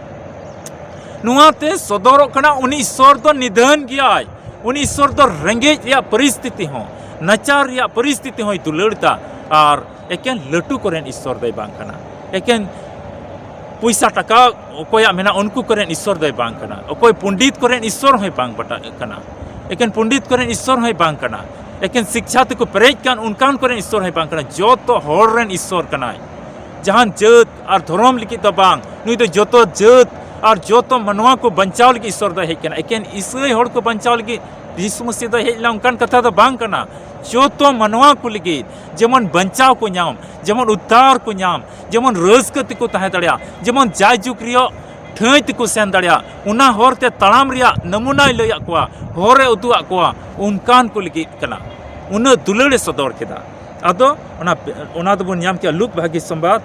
ᱱᱚᱣᱟᱛᱮ ᱥᱚᱫᱚᱨᱚᱜ ᱠᱟᱱᱟ ᱩᱱᱤ ᱤᱥᱥᱚᱨ ᱫᱚ ᱱᱤᱫᱷᱟᱹᱱ ᱜᱮᱭᱟᱭ᱾ ᱩᱱᱤ ᱤᱥᱥᱚᱨ ᱫᱚ ᱨᱮᱸᱜᱮᱡ ᱨᱮᱭᱟᱜ ᱯᱚᱨᱤᱥᱛᱷᱤᱛᱤ ᱦᱚᱸ, ᱱᱟᱪᱟᱨ ᱨᱮᱭᱟᱜ ᱯᱚᱨᱤᱥᱛᱷᱤᱛᱤ ᱦᱚᱸᱭ ᱫᱩᱞᱟᱹᱲ ᱮᱫᱟ᱾ ᱟᱨ ᱮᱠᱮᱱ ᱞᱟᱹᱴᱩ ᱠᱚᱨᱮᱱ ᱤᱥᱥᱚᱨ ᱫᱚᱭ ᱵᱟᱝ ᱠᱟᱱᱟ, ᱮᱠᱮᱱ ᱯᱚᱭᱥᱟ ᱴᱟᱠᱟ ᱚᱠᱚᱭᱟᱜ ᱢᱮᱱᱟᱜ ᱩᱱᱠᱩ ᱠᱚᱨᱮᱱ ᱤᱥᱥᱚᱨ ᱫᱚᱭ ᱵᱟᱝ ᱠᱟᱱᱟ, ᱚᱠᱚᱭ ᱯᱚᱱᱰᱤᱛ ᱠᱚᱨᱮᱱ ᱤᱥᱥᱚᱨ ᱦᱚᱸᱭ ᱵᱟᱝ ᱯᱟᱴᱟᱜ ᱠᱟᱱᱟ, ᱮᱠᱮᱱ ᱯᱚᱱᱰᱤᱛ ᱠᱚᱨᱮᱱ ᱤᱥᱥᱚᱨ ᱦᱚᱸᱭ ᱵᱟᱝ ᱠᱟᱱᱟ, ᱮᱠᱮᱱ ᱥᱤᱠᱪᱷᱟ ᱛᱮᱠᱚ ᱯᱮᱨᱮᱡ ᱠᱟᱱ ᱚᱱᱠᱟᱱ ᱠᱚᱨᱮᱱ ᱤᱥᱥᱚᱨ ᱦᱚᱸᱭ ᱵᱟᱝ ᱠᱟᱱᱟ, ᱡᱚᱛᱚ ᱦᱚᱲ ᱨᱮᱱ ᱤᱥᱥᱚᱨ ᱠᱟᱱᱟᱭ᱾ ᱡᱟᱦᱟᱱ ᱡᱟᱹᱛ ᱟᱨ ᱫᱷᱚᱨᱚᱢ ᱞᱟᱹᱜᱤᱫ ᱫᱚ ᱵᱟᱝ, ᱱᱩᱭ ᱫᱚ ᱡᱚᱛᱚ ᱡᱟᱹᱛ ᱟᱨ ᱡᱚᱛᱚ ᱢᱟᱱᱣᱟ ᱠᱚ ᱵᱟᱧᱪᱟᱣ ᱞᱟᱹᱜᱤᱫ ᱤᱥᱥᱚᱨ ᱫᱚᱭ ᱦᱮᱡ ᱠᱟᱱᱟ᱾ ᱮᱠᱮᱱ ᱤᱥᱟᱹᱭ ᱦᱚᱲ ᱠᱚ ᱵᱟᱧᱪᱟᱣ ᱞᱟᱹᱜᱤᱫ ᱡᱤᱥᱩ ᱢᱟᱹᱥᱤ ᱫᱚᱭ ᱦᱮᱡ ᱞᱮᱱᱟ, ᱚᱱᱠᱟᱱ ᱠᱟᱛᱷᱟ ᱫᱚ ᱵᱟᱝ ᱠᱟᱱᱟ᱾ ᱡᱚᱛᱚ ᱢᱟᱱᱣᱟ ᱠᱚ ᱞᱟᱹᱜᱤᱫ ᱡᱮᱢᱚᱱ ᱵᱟᱧᱪᱟᱣ ᱠᱚ ᱧᱟᱢ, ᱡᱮᱢᱚᱱ ᱩᱫᱽᱫᱷᱟᱨ ᱠᱚ ᱧᱟᱢ, ᱡᱮᱢᱚᱱ ᱨᱟᱹᱥᱠᱟᱹ ᱛᱮᱠᱚ ᱛᱟᱦᱮᱸ ᱫᱟᱲᱮᱭᱟᱜ, ᱡᱮᱢᱚᱱ ᱡᱟᱭᱡᱩᱜᱽ ᱨᱮᱭᱟᱜ ᱴᱷᱟᱹᱭ ᱛᱮᱠᱚ ᱥᱮᱱ ᱫᱟᱲᱮᱭᱟᱜ, ᱚᱱᱟ ᱦᱚᱨ ᱛᱮ ᱛᱟᱲᱟᱢ ᱨᱮᱭᱟᱜ ᱱᱟᱢᱩᱱᱟᱭ ᱞᱟᱹᱭᱟᱫ ᱠᱚᱣᱟ, ᱦᱚᱨᱮ ᱩᱫᱩᱜ ᱟᱫ ᱠᱚᱣᱟ, ᱚᱱᱠᱟᱱ ᱠᱚ ᱞᱟᱹᱜᱤᱫ ᱠᱟᱱᱟ᱾ ᱩᱱᱟᱹᱜ ᱫᱩᱞᱟᱹᱲᱮ ᱥᱚᱫᱚᱨ ᱠᱮᱫᱟ᱾ ᱟᱫᱚ ᱚᱱᱟ, ᱚᱱᱟ ᱫᱚᱵᱚᱱ ᱧᱟᱢ ᱠᱮᱜᱼᱟ ᱞᱩᱠ ᱵᱷᱟᱹᱜᱤ ᱥᱚᱢᱵᱟᱫ,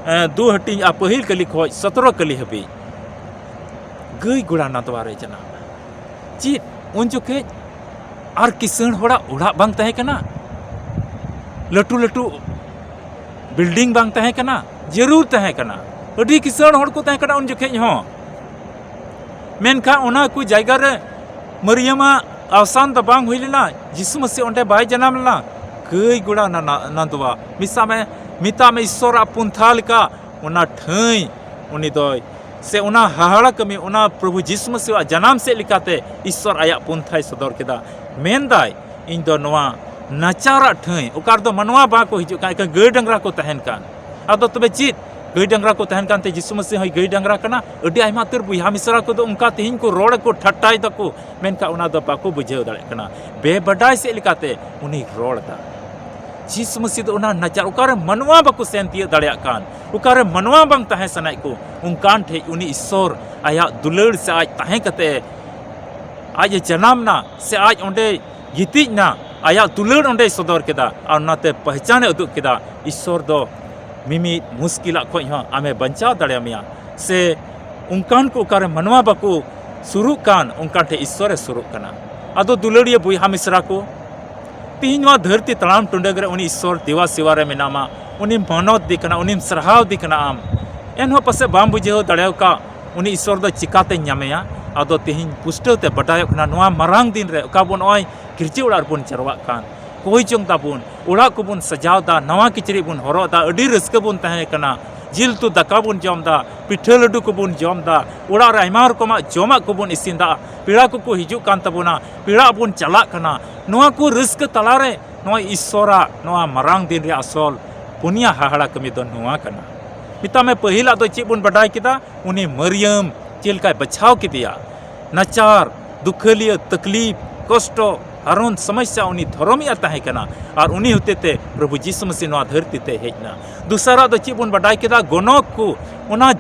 ᱮ, ᱫᱩ ᱦᱟᱹᱴᱤᱧ ᱟᱨ ᱯᱟᱹᱦᱤᱞ ᱠᱟᱹᱞᱤ ᱠᱷᱚᱱ ᱥᱚᱛᱨᱚ ᱠᱟᱹᱞᱤ ᱦᱟᱹᱵᱤᱡ᱾ ᱜᱟᱹᱭ ᱜᱚᱲᱟ ᱱᱟᱫᱣᱟ ᱨᱮ ᱡᱟᱱᱟᱢ ᱮᱱᱟ᱾ ᱪᱮᱫ ᱩᱱ ᱡᱚᱠᱷᱮᱡ ᱟᱨ ᱠᱤᱥᱟᱹᱬ ᱦᱚᱲᱟᱜ ᱚᱲᱟᱜ ᱵᱟᱝ ᱛᱟᱦᱮᱸ ᱠᱟᱱᱟ? ᱞᱟᱹᱴᱩ ᱞᱟᱹᱴᱩ building ᱵᱟᱝ ᱛᱟᱦᱮᱸ ᱠᱟᱱᱟ? ᱡᱟᱹᱨᱩᱲ ᱛᱟᱦᱮᱸ ᱠᱟᱱᱟ, ᱟᱹᱰᱤ ᱠᱤᱥᱟᱹᱬ ᱦᱚᱲ ᱠᱚ ᱛᱟᱦᱮᱸ ᱠᱟᱱᱟ ᱩᱱ ᱡᱚᱠᱷᱮᱡ ᱦᱚᱸ᱾ ᱢᱮᱱᱠᱷᱟᱱ ᱚᱱᱟ ᱠᱚ ᱡᱟᱭᱜᱟ ᱨᱮ ᱢᱟᱹᱨᱤᱭᱟᱹᱢᱟᱜ ᱟᱣᱥᱟᱱ ᱫᱚ ᱵᱟᱝ ᱦᱩᱭ ᱞᱮᱱᱟ᱾ ᱡᱤᱥᱩ ᱢᱟᱹᱥᱤ ᱚᱸᱰᱮ ᱵᱟᱭ ᱡᱟᱱᱟᱢ ᱞᱮᱱᱟ᱾ ᱜᱟᱹᱭ ᱜᱚᱲᱟ ᱱᱟ-, ᱱᱟ-, ᱱᱟᱫᱣᱟ, ᱢᱮᱛᱟᱜ ᱢᱮ, ᱢᱮᱛᱟᱜ ᱢᱮ ᱤᱥᱥᱚᱨᱟᱜ ᱯᱚᱱᱛᱷᱟ ᱞᱮᱠᱟ ᱚᱱᱟ ᱴᱷᱟᱹᱭ ᱩᱱᱤ ᱫᱚᱭ, ᱥᱮ ᱚᱱᱟ ᱦᱟᱦᱟᱲᱟ ᱠᱟᱹᱢᱤ, ᱚᱱᱟ ᱯᱨᱚᱵᱷᱩ ᱡᱤᱥᱩ ᱢᱟᱹᱥᱤᱭᱟᱜ ᱡᱟᱱᱟᱢ ᱥᱮᱫ ᱞᱮᱠᱟᱛᱮ ᱤᱥᱥᱚᱨ ᱟᱭᱟᱜ ᱯᱚᱱᱛᱷᱟᱭ ᱥᱚᱫᱚᱨ ᱠᱮᱫᱟ᱾ ᱢᱮᱱᱫᱟᱭ, "ᱤᱧ ᱫᱚ ᱱᱚᱣᱟ ᱱᱟᱪᱟᱨᱟᱜ ᱴᱷᱟᱹᱭ, ᱚᱠᱟ ᱨᱮᱫᱚ ᱢᱟᱱᱣᱟ ᱵᱟᱠᱚ ᱦᱤᱡᱩᱜ ᱠᱟᱱ, ᱮᱠᱮᱱ ᱜᱟᱹᱭ ᱰᱟᱝᱨᱟ ᱠᱚ ᱛᱟᱦᱮᱱ ᱠᱟᱱ᱾" ᱟᱫᱚ ᱛᱚᱵᱮ ᱪᱮᱫ? ᱜᱟᱹᱭ ᱰᱟᱝᱨᱟ ᱠᱚ ᱛᱟᱦᱮᱱ ᱠᱟᱱᱛᱮ ᱡᱤᱥᱩ ᱢᱟᱹᱥᱤ ᱦᱚᱸᱭ ᱜᱟᱹᱭ ᱰᱟᱝᱨᱟ ᱠᱟᱱᱟ? ᱟᱹᱰᱤ ᱟᱭᱢᱟ ᱩᱛᱟᱹᱨ ᱵᱚᱭᱦᱟ ᱢᱤᱥᱨᱟ ᱠᱚᱫᱚ ᱚᱱᱠᱟ ᱛᱮᱦᱮᱧ ᱠᱚ ᱨᱚᱲ ᱟᱠᱚ, ᱴᱷᱟᱴᱴᱟᱭ ᱫᱟᱠᱚ, ᱢᱮᱱᱠᱷᱟᱱ ᱚᱱᱟ ᱫᱚ ᱵᱟᱠᱚ ᱵᱩᱡᱷᱟᱹᱣ ᱫᱟᱲᱮᱭᱟᱜ ᱠᱟᱱᱟ᱾ ᱵᱮᱵᱟᱰᱟᱭ ᱥᱮᱫ ᱞᱮᱠᱟᱛᱮ ᱩᱱᱤ ᱨᱚᱲ ᱮᱫᱟ᱾ ᱡᱤᱥᱩ ᱢᱟᱹᱥᱤ ᱫᱚ ᱚᱱᱟ ᱱᱟᱪᱟᱨ, ᱚᱠᱟᱨᱮ ᱢᱟᱱᱣᱟ ᱵᱟᱠᱚ ᱥᱮᱱ ᱛᱤᱭᱟᱹᱜ ᱫᱟᱲᱮᱭᱟᱜ ᱠᱟᱱ, ᱚᱠᱟᱨᱮ ᱢᱟᱱᱣᱟ ᱵᱟᱝ ᱛᱟᱦᱮᱸ ᱥᱟᱱᱟᱭᱮᱫ ᱠᱚ, ᱚᱱᱠᱟᱱ ᱴᱷᱮᱡ ᱩᱱᱤ ᱤᱥᱥᱚᱨ ᱟᱭᱟᱜ ᱫᱩᱞᱟᱹᱲ ᱥᱮ ᱟᱡ ᱛᱟᱦᱮᱸ ᱠᱟᱛᱮ ᱟᱡ ᱮ ᱡᱟᱱᱟᱢ ᱱᱟ ᱥᱮ ᱟᱡ ᱚᱸᱰᱮ ᱜᱤᱛᱤᱡ ᱱᱟ, ᱟᱭᱟᱜ ᱫᱩᱞᱟᱹᱲ ᱚᱸᱰᱮᱭ ᱥᱚᱫᱚᱨ ᱠᱮᱫᱟ ᱟᱨ ᱚᱱᱟᱛᱮ ᱯᱮᱦᱪᱟᱱᱮ ᱩᱫᱩᱜ ᱠᱮᱫᱟ᱾ ᱤᱥᱥᱚᱨ ᱫᱚ ᱢᱤᱢᱤᱫ ᱢᱩᱥᱠᱤᱞᱟᱜ ᱠᱷᱚᱡ ᱦᱚᱸ ᱟᱢᱮ ᱵᱟᱧᱪᱟᱣ ᱫᱟᱲᱮᱭᱟᱢᱮᱭᱟ᱾ ᱥᱮ ᱚᱱᱠᱟᱱ ᱠᱚ ᱚᱠᱟᱨᱮ ᱢᱟᱱᱣᱟ ᱵᱟᱠᱚ ᱥᱩᱨᱩᱜ ᱠᱟᱱ, ᱚᱱᱠᱟᱱ ᱴᱷᱮᱡ ᱤᱥᱥᱚᱨᱮ ᱥᱩᱨᱩᱜ ᱠᱟᱱᱟ᱾ ᱟᱫᱚ ᱫᱩᱞᱟᱹᱲᱤᱭᱟᱹ ᱵᱚᱭᱦᱟ ᱢᱤᱥᱨᱟ ᱠᱚ, ᱛᱤᱦᱤᱧ ᱱᱚᱣᱟ ᱫᱷᱟᱹᱨᱛᱤ ᱛᱟᱲᱟᱢ ᱴᱩᱰᱟᱹᱜ ᱨᱮ ᱩᱱᱤ ᱤᱥᱥᱚᱨ ᱫᱮᱣᱟ ᱥᱮᱣᱟ ᱨᱮ ᱢᱮᱱᱟᱢᱟ, ᱩᱱᱤᱢ ᱢᱟᱱᱚᱛ ᱫᱤ ᱠᱟᱱᱟ, ᱩᱱᱤᱢ ᱥᱟᱨᱦᱟᱣ ᱫᱤ ᱠᱟᱱᱟ ᱟᱢ, ᱮᱱᱦᱚᱸ ᱯᱟᱥᱮᱡ ᱵᱟᱢ ᱵᱩᱡᱷᱟᱹᱣ ᱫᱟᱲᱮᱣᱟᱠᱟᱫ ᱩᱱᱤ ᱤᱥᱥᱚᱨ ᱫᱚ ᱪᱤᱠᱟᱛᱮᱧ ᱧᱟᱢᱮᱭᱟ? ᱟᱫᱚ ᱛᱤᱦᱤᱧ ᱯᱩᱥᱴᱟᱹᱣ ᱛᱮ ᱵᱟᱰᱟᱭᱚᱜ ᱠᱟᱱᱟ, ᱱᱚᱣᱟ ᱢᱟᱨᱟᱝ ᱫᱤᱱ ᱨᱮ ᱚᱠᱟ ᱵᱚᱱ ᱱᱚᱜᱼᱚᱭ ᱜᱤᱨᱡᱟᱹ ᱚᱲᱟᱜ ᱨᱮᱵᱚᱱ ᱡᱟᱨᱣᱟᱜ ᱠᱟᱱ, ᱠᱚᱭ ᱡᱚᱝ ᱫᱟᱵᱚᱱ, ᱚᱲᱟᱜ ᱠᱚᱵᱚᱱ ᱥᱟᱡᱟᱣ ᱫᱟ, ᱱᱟᱣᱟ ᱠᱤᱪᱨᱤᱡ ᱵᱚᱱ ᱦᱚᱨᱚᱜ ᱫᱟ, ᱟᱹᱰᱤ ᱨᱟᱹᱥᱠᱟᱹ ᱵᱚᱱ ᱛᱟᱦᱮᱸ ᱠᱟᱱᱟ, ᱡᱤᱞ ᱩᱛᱩ ᱫᱟᱠᱟ ᱵᱚᱱ ᱡᱚᱢ ᱫᱟ, ᱯᱤᱴᱷᱟᱹ ᱞᱟᱹᱰᱩ ᱠᱚᱵᱚᱱ ᱡᱚᱢ ᱫᱟ, ᱚᱲᱟᱜ ᱨᱮ ᱟᱭᱢᱟ ᱨᱚᱠᱚᱢᱟᱜ ᱡᱚᱢᱟᱜ ᱠᱚᱵᱚᱱ ᱤᱥᱤᱱ ᱫᱟ, ᱯᱮᱲᱟ ᱠᱚᱠᱚ ᱦᱤᱡᱩᱜ ᱠᱟᱱ ᱛᱟᱵᱚᱱᱟ, ᱯᱮᱲᱟ ᱵᱚᱱ ᱪᱟᱞᱟᱜ ᱠᱟᱱᱟ᱾ ᱱᱚᱣᱟ ᱠᱚ ᱨᱟᱹᱥᱠᱟᱹ ᱛᱟᱞᱟᱨᱮ ᱱᱚᱣᱟ ᱤᱥᱥᱚᱨᱟᱜ ᱱᱚᱣᱟ ᱢᱟᱨᱟᱝ ᱫᱤᱱ ᱨᱮᱭᱟᱜ ᱟᱥᱚᱞ ᱯᱩᱱᱭᱟ ᱦᱟᱦᱟᱲᱟ ᱠᱟᱹᱢᱤ ᱫᱚ ᱱᱚᱣᱟ ᱠᱟᱱᱟ᱾ ᱢᱮᱛᱟᱜ ᱢᱮ, ᱯᱟᱹᱦᱤᱞᱟᱜ ᱫᱚ ᱪᱮᱫ ᱵᱚᱱ ᱵᱟᱰᱟᱭ ᱠᱮᱫᱟ? ᱩᱱᱤ ᱢᱟᱹᱨᱤᱭᱟᱹᱢ ᱪᱮᱫ ᱞᱮᱠᱟᱭ ᱵᱟᱪᱷᱟᱣ ᱠᱮᱫᱮᱭᱟ, ᱱᱟᱪᱟᱨ, ᱫᱩᱠᱷᱟᱹᱞᱤᱭᱟᱹ, ᱛᱟᱠᱞᱤᱯ, ᱠᱚᱥᱴᱚ, ᱠᱟᱨᱚᱱ ᱥᱚᱢᱚᱥᱥᱟ ᱩᱱᱤ ᱫᱷᱚᱨᱚᱢᱤᱡ ᱮ ᱛᱟᱦᱮᱸ ᱠᱟᱱᱟ᱾ ᱟᱨ ᱩᱱᱤ ᱦᱚᱛᱮᱛᱮ ᱯᱨᱚᱵᱷᱩ ᱡᱤᱥᱩ ᱢᱟᱹᱥᱤ ᱱᱚᱣᱟ ᱫᱷᱟᱹᱨᱛᱤ ᱛᱮ ᱦᱮᱡ ᱮᱱᱟ᱾ ᱫᱚᱥᱟᱨᱟᱜ ᱫᱚ ᱪᱮᱫ ᱵᱚᱱ ᱵᱟᱰᱟᱭ ᱠᱮᱫᱟ? ᱜᱚᱱᱚᱠ ᱠᱚ, ᱚᱱᱟ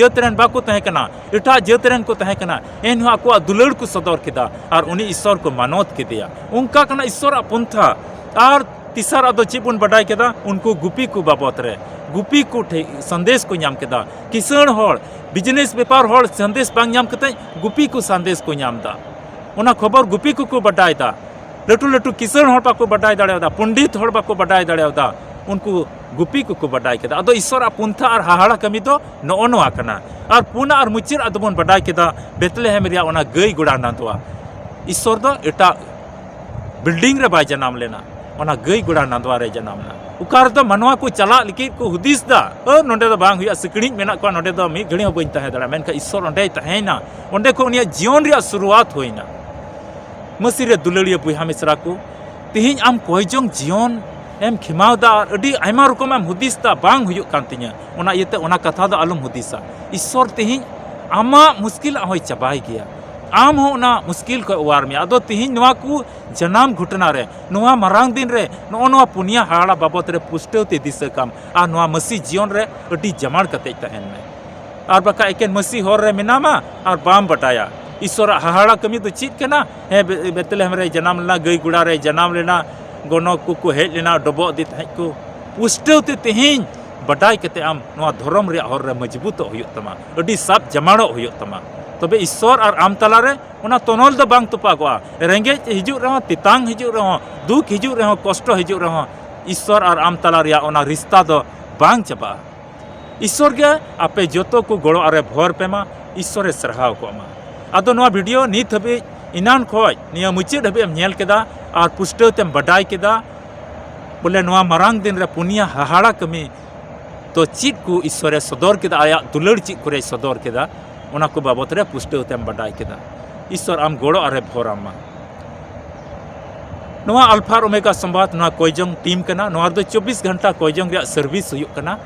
ᱡᱟᱹᱛ ᱨᱮᱱ ᱵᱟᱠᱚ ᱛᱟᱦᱮᱸ ᱠᱟᱱᱟ, ᱮᱴᱟᱜ ᱡᱟᱹᱛ ᱨᱮᱱ ᱠᱚ ᱛᱟᱦᱮᱸ ᱠᱟᱱᱟ, ᱮᱱᱦᱚᱸ ᱟᱠᱚᱣᱟᱜ ᱫᱩᱞᱟᱹᱲ ᱠᱚ ᱥᱚᱫᱚᱨ ᱠᱮᱫᱟ ᱟᱨ ᱩᱱᱤ ᱤᱥᱥᱚᱨ ᱠᱚ ᱢᱟᱱᱚᱛ ᱠᱮᱫᱮᱭᱟ᱾ ᱚᱱᱠᱟ ᱠᱟᱱᱟ ᱤᱥᱥᱚᱨᱟᱜ ᱯᱚᱱᱛᱷᱟ᱾ ᱟᱨ ᱛᱮᱥᱟᱨᱟᱜ ᱫᱚ ᱪᱮᱫ ᱵᱚᱱ ᱵᱟᱰᱟᱭ ᱠᱮᱫᱟ? ᱩᱱᱠᱩ ᱜᱩᱯᱤ ᱠᱚ ᱵᱟᱵᱚᱛ ᱨᱮ, ᱜᱩᱯᱤ ᱠᱚ ᱴᱷᱮᱱ ᱥᱟᱸᱫᱮᱥ ᱠᱚ ᱧᱟᱢ ᱠᱮᱫᱟ᱾ ᱠᱤᱥᱟᱹᱬ ᱦᱚᱲ, ᱵᱤᱡᱽᱱᱮᱥ ᱵᱮᱯᱟᱨ ᱦᱚᱲ ᱥᱟᱸᱫᱮᱥ ᱵᱟᱝ ᱧᱟᱢ ᱠᱟᱛᱮ ᱜᱩᱯᱤ ᱠᱚ ᱥᱟᱸᱫᱮᱥ ᱠᱚ ᱧᱟᱢ ᱮᱫᱟ᱾ ᱚᱱᱟ ᱠᱷᱚᱵᱚᱨ ᱜᱩᱯᱤ ᱠᱚᱠᱚ ᱵᱟᱰᱟᱭ ᱮᱫᱟ᱾ ᱞᱟᱹᱴᱩ ᱞᱟᱹᱴᱩ ᱠᱤᱥᱟᱹᱬ ᱦᱚᱲ ᱵᱟᱠᱚ ᱵᱟᱰᱟᱭ ᱫᱟᱲᱮᱭᱟᱫᱟ, ᱯᱚᱱᱰᱤᱛ ᱦᱚᱲ ᱵᱟᱠᱚ ᱵᱟᱰᱟᱭ ᱫᱟᱲᱮᱭᱟᱫᱟ, ᱩᱱᱠᱩ ᱜᱩᱯᱤ ᱠᱚᱠᱚ ᱵᱟᱰᱟᱭ ᱠᱮᱫᱟ᱾ ᱟᱫᱚ ᱤᱥᱥᱚᱨᱟᱜ ᱯᱚᱱᱛᱷᱟ ᱟᱨ ᱦᱟᱦᱟᱲᱟ ᱠᱟᱹᱢᱤ ᱫᱚ ᱱᱚᱜᱼᱚ ᱱᱚᱣᱟ ᱠᱟᱱᱟ᱾ ᱟᱨ ᱯᱩᱱᱟᱜ ᱟᱨ ᱢᱩᱪᱟᱹᱫ ᱟᱜ ᱫᱚᱵᱚᱱ ᱵᱟᱰᱟᱭ ᱠᱮᱫᱟ ᱵᱮᱛᱞᱮᱦᱮᱢ ᱨᱮᱭᱟᱜ ᱚᱱᱟ ᱜᱟᱹᱭ ᱜᱚᱲᱟ ᱱᱟᱫᱣᱟ᱾ ᱤᱥᱥᱚᱨ ᱫᱚ ᱮᱴᱟᱜ ᱵᱤᱞᱰᱤᱝ ᱨᱮ ᱵᱟᱭ ᱡᱟᱱᱟᱢ ᱞᱮᱱᱟ, ᱚᱱᱟ ᱜᱟᱹᱭ ᱜᱚᱲᱟ ᱱᱟᱫᱣᱟ ᱨᱮ ᱡᱟᱱᱟᱢ ᱞᱮᱱᱟ᱾ ᱚᱠᱟ ᱨᱮᱫᱚ ᱢᱟᱱᱣᱟ ᱠᱚ ᱪᱟᱞᱟᱜ ᱞᱟᱹᱜᱤᱫ ᱠᱚ ᱦᱩᱫᱤᱥ ᱮᱫᱟ, "ᱟᱹ, ᱱᱚᱸᱰᱮ ᱫᱚ ᱵᱟᱝ ᱦᱩᱭᱩᱜᱼᱟ, ᱥᱤᱠᱲᱤᱡ ᱢᱮᱱᱟᱜ ᱠᱚᱣᱟ, ᱱᱚᱸᱰᱮ ᱫᱚ ᱢᱤᱫ ᱜᱷᱟᱹᱲᱤᱡ ᱦᱚᱸ ᱵᱟᱹᱧ ᱛᱟᱦᱮᱸ ᱫᱟᱲᱮᱭᱟᱜᱼᱟ", ᱢᱮᱱᱠᱷᱟᱱ ᱤᱥᱥᱚᱨ ᱚᱸᱰᱮᱭ ᱛᱟᱦᱮᱸᱭᱮᱱᱟ᱾ ᱚᱸᱰᱮ ᱠᱷᱚᱱ ᱩᱱᱤᱭᱟᱜ ᱡᱤᱭᱚᱱ ᱨᱮᱭᱟᱜ ᱥᱩᱨᱩᱣᱟᱛ ᱦᱩᱭᱱᱟ᱾ ᱢᱟᱹᱥᱤ ᱨᱮ ᱫᱩᱞᱟᱹᱲᱤᱭᱟᱹ ᱵᱚᱭᱦᱟ ᱢᱤᱥᱨᱟ ᱠᱚ, ᱛᱮᱦᱮᱧ ᱟᱢ ᱠᱚᱭ ᱡᱚᱝ ᱡᱤᱭᱚᱱ ᱮᱢ ᱠᱷᱮᱢᱟᱣ ᱮᱫᱟ ᱟᱨ ᱟᱹᱰᱤ ᱟᱭᱢᱟ ᱨᱚᱠᱚᱢ ᱮᱢ ᱦᱩᱫᱤᱥ ᱮᱫᱟ, "ᱵᱟᱝ ᱦᱩᱭᱩᱜ ᱠᱟᱱ ᱛᱤᱧᱟᱹ", ᱚᱱᱟ ᱤᱭᱟᱹᱛᱮ ᱚᱱᱟ ᱠᱟᱛᱷᱟ ᱫᱚ ᱟᱞᱚᱢ ᱦᱩᱫᱤᱥᱟ᱾ ᱤᱥᱥᱚᱨ ᱛᱮᱦᱮᱧ ᱟᱢᱟᱜ ᱢᱩᱥᱠᱤᱞᱟᱜ ᱦᱚᱸᱭ ᱪᱟᱵᱟᱭ ᱜᱮᱭᱟ, ᱟᱢ ᱦᱚᱸ ᱚᱱᱟ ᱢᱩᱥᱠᱤᱞ ᱠᱷᱚᱱ ᱚᱣᱟᱨ ᱢᱮᱭᱟ᱾ ᱟᱫᱚ ᱛᱮᱦᱮᱧ ᱱᱚᱣᱟ ᱠᱚ ᱡᱟᱱᱟᱢ ᱜᱷᱚᱴᱚᱱᱟ ᱨᱮ, ᱱᱚᱣᱟ ᱢᱟᱨᱟᱝ ᱫᱤᱱ ᱨᱮ, ᱱᱚᱜᱼᱚ ᱱᱚᱣᱟ ᱯᱩᱱᱭᱟ ᱦᱟᱦᱟᱲᱟ ᱵᱟᱵᱚᱛ ᱨᱮ ᱯᱩᱥᱴᱟᱹᱣ ᱛᱮ ᱫᱤᱥᱟᱹ ᱠᱟᱢ ᱟᱨ ᱱᱚᱣᱟ ᱢᱟᱹᱥᱤ ᱡᱤᱭᱚᱱ ᱨᱮ ᱟᱹᱰᱤ ᱡᱟᱢᱟᱲ ᱠᱟᱛᱮ ᱛᱟᱦᱮᱱ ᱢᱮ᱾ ᱟᱨ ᱵᱟᱠᱷᱟᱡ ᱮᱠᱮᱱ ᱢᱟᱹᱥᱤ ᱦᱚᱨ ᱨᱮ ᱢᱮᱱᱟᱢᱟ ᱟᱨ ᱵᱟᱢ ᱵᱟᱰᱟᱭᱟ ᱤᱥᱥᱚᱨᱟᱜ ᱦᱟᱦᱟᱲᱟ ᱠᱟᱹᱢᱤ ᱫᱚ ᱪᱮᱫ ᱠᱟᱱᱟ᱾ ᱦᱮᱸ, ᱵᱮ-, ᱵᱮᱛᱞᱮᱦᱮᱢ ᱨᱮᱭ ᱡᱟᱱᱟᱢ ᱞᱮᱱᱟ, ᱜᱟᱹᱭ ᱜᱚᱲᱟ ᱨᱮᱭ ᱡᱟᱱᱟᱢ ᱞᱮᱱᱟ, ᱜᱚᱱᱚᱠ ᱠᱚᱠᱚ ᱦᱮᱡ ᱞᱮᱱᱟ, ᱰᱚᱵᱚᱜ ᱤᱫᱤ ᱛᱟᱦᱮᱸᱫ ᱠᱚ᱾ ᱯᱩᱥᱴᱟᱹᱣ ᱛᱮ ᱛᱮᱦᱮᱧ ᱵᱟᱰᱟᱭ ᱠᱟᱛᱮ ᱟᱢ ᱱᱚᱣᱟ ᱫᱷᱚᱨᱚᱢ ᱨᱮᱭᱟᱜ ᱦᱚᱨ ᱨᱮ ᱢᱚᱡᱽᱵᱩᱛᱚᱜ ᱦᱩᱭᱩᱜ ᱛᱟᱢᱟ, ᱟᱹᱰᱤ ᱥᱟᱵ ᱡᱟᱢᱟᱲᱚᱜ ᱦᱩᱭᱩᱜ ᱛᱟᱢᱟ᱾ ᱛᱚᱵᱮ ᱤᱥᱥᱚᱨ ᱟᱨ ᱟᱢ ᱛᱟᱞᱟᱨᱮ ᱚᱱᱟ ᱛᱚᱱᱚᱞ ᱫᱚ ᱵᱟᱝ ᱛᱚᱯᱟᱜᱚᱜᱼᱟ᱾ ᱨᱮᱸᱜᱮᱡ ᱦᱤᱡᱩᱜ ᱨᱮᱦᱚᱸ, ᱛᱮᱛᱟᱝ ᱦᱤᱡᱩᱜ ᱨᱮᱦᱚᱸ, ᱫᱩᱠ ᱦᱤᱡᱩᱜ ᱨᱮᱦᱚᱸ, ᱠᱚᱥᱴᱚ ᱦᱤᱡᱩᱜ ᱨᱮᱦᱚᱸ, ᱤᱥᱥᱚᱨ ᱟᱨ ᱟᱢ ᱛᱟᱞᱟ ᱨᱮᱭᱟᱜ ᱚᱱᱟ ᱨᱤᱥᱛᱟ ᱫᱚ ᱵᱟᱝ ᱪᱟᱵᱟᱜᱼᱟ᱾ ᱤᱥᱥᱚᱨ ᱜᱮ ᱟᱯᱮ ᱡᱚᱛᱚ ᱠᱚ ᱜᱚᱲᱚ ᱟᱨᱮ ᱵᱷᱚᱨ ᱯᱮ ᱢᱟ, ᱤᱥᱥᱚᱨᱮ ᱥᱟᱨᱦᱟᱣ ᱠᱚᱜ ᱢᱟ᱾ ᱟᱫᱚ ᱱᱚᱣᱟ ᱵᱷᱤᱰᱤᱭᱳ ᱱᱤᱛ ᱦᱟᱹᱵᱤᱡ, ᱮᱱᱟᱱ ᱠᱷᱚᱡ ᱱᱤᱭᱟᱹ ᱢᱩᱪᱟᱹᱫ ᱦᱟᱹᱵᱤᱡ ᱮᱢ ᱧᱮᱞ ᱠᱮᱫᱟ ᱟᱨ ᱯᱩᱥᱴᱟᱹᱣ ᱛᱮᱢ ᱵᱟᱰᱟᱭ ᱠᱮᱫᱟ, ᱵᱚᱞᱮ ᱱᱚᱣᱟ ᱢᱟᱨᱟᱝ ᱫᱤᱱ ᱨᱮ ᱯᱩᱱᱭᱟ ᱦᱟᱦᱟᱲᱟ ᱠᱟᱹᱢᱤ ᱫᱚ ᱪᱮᱫ ᱠᱚ ᱤᱥᱥᱚᱨᱮ ᱥᱚᱫᱚᱨ ᱠᱮᱫᱟ, ᱟᱭᱟᱜ ᱫᱩᱞᱟᱹᱲ ᱪᱮᱫ ᱠᱚᱨᱮᱭ ᱥᱚᱫᱚᱨ ᱠᱮᱫᱟ, ᱚᱱᱟ ᱠᱚ ᱵᱟᱵᱚᱛ ᱨᱮ ᱯᱩᱥᱴᱟᱹᱣ ᱛᱮᱢ ᱵᱟᱰᱟᱭ ᱠᱮᱫᱟ᱾ ᱤᱥᱥᱚᱨ ᱟᱢ ᱜᱚᱲᱚ ᱟᱨᱮ ᱵᱷᱚᱨ ᱟᱢ ᱢᱟ᱾ ᱱᱚᱣᱟ ᱟᱞᱯᱷᱟ ᱟᱨ ᱳᱢᱮᱜᱟ ᱥᱚᱢᱵᱟᱫ, ᱱᱚᱣᱟ ᱠᱚᱭᱡᱚᱝ ᱴᱤᱢ ᱠᱟᱱᱟ᱾ ᱱᱚᱣᱟ ᱨᱮᱫᱚ ᱪᱚᱵᱵᱤᱥ ᱜᱷᱚᱱᱴᱟ ᱠᱚᱭᱡᱚᱝ ᱨᱮᱭᱟᱜ ᱥᱟᱨᱵᱷᱤᱥ ᱦᱩᱭᱩᱜ ᱠᱟᱱᱟ᱾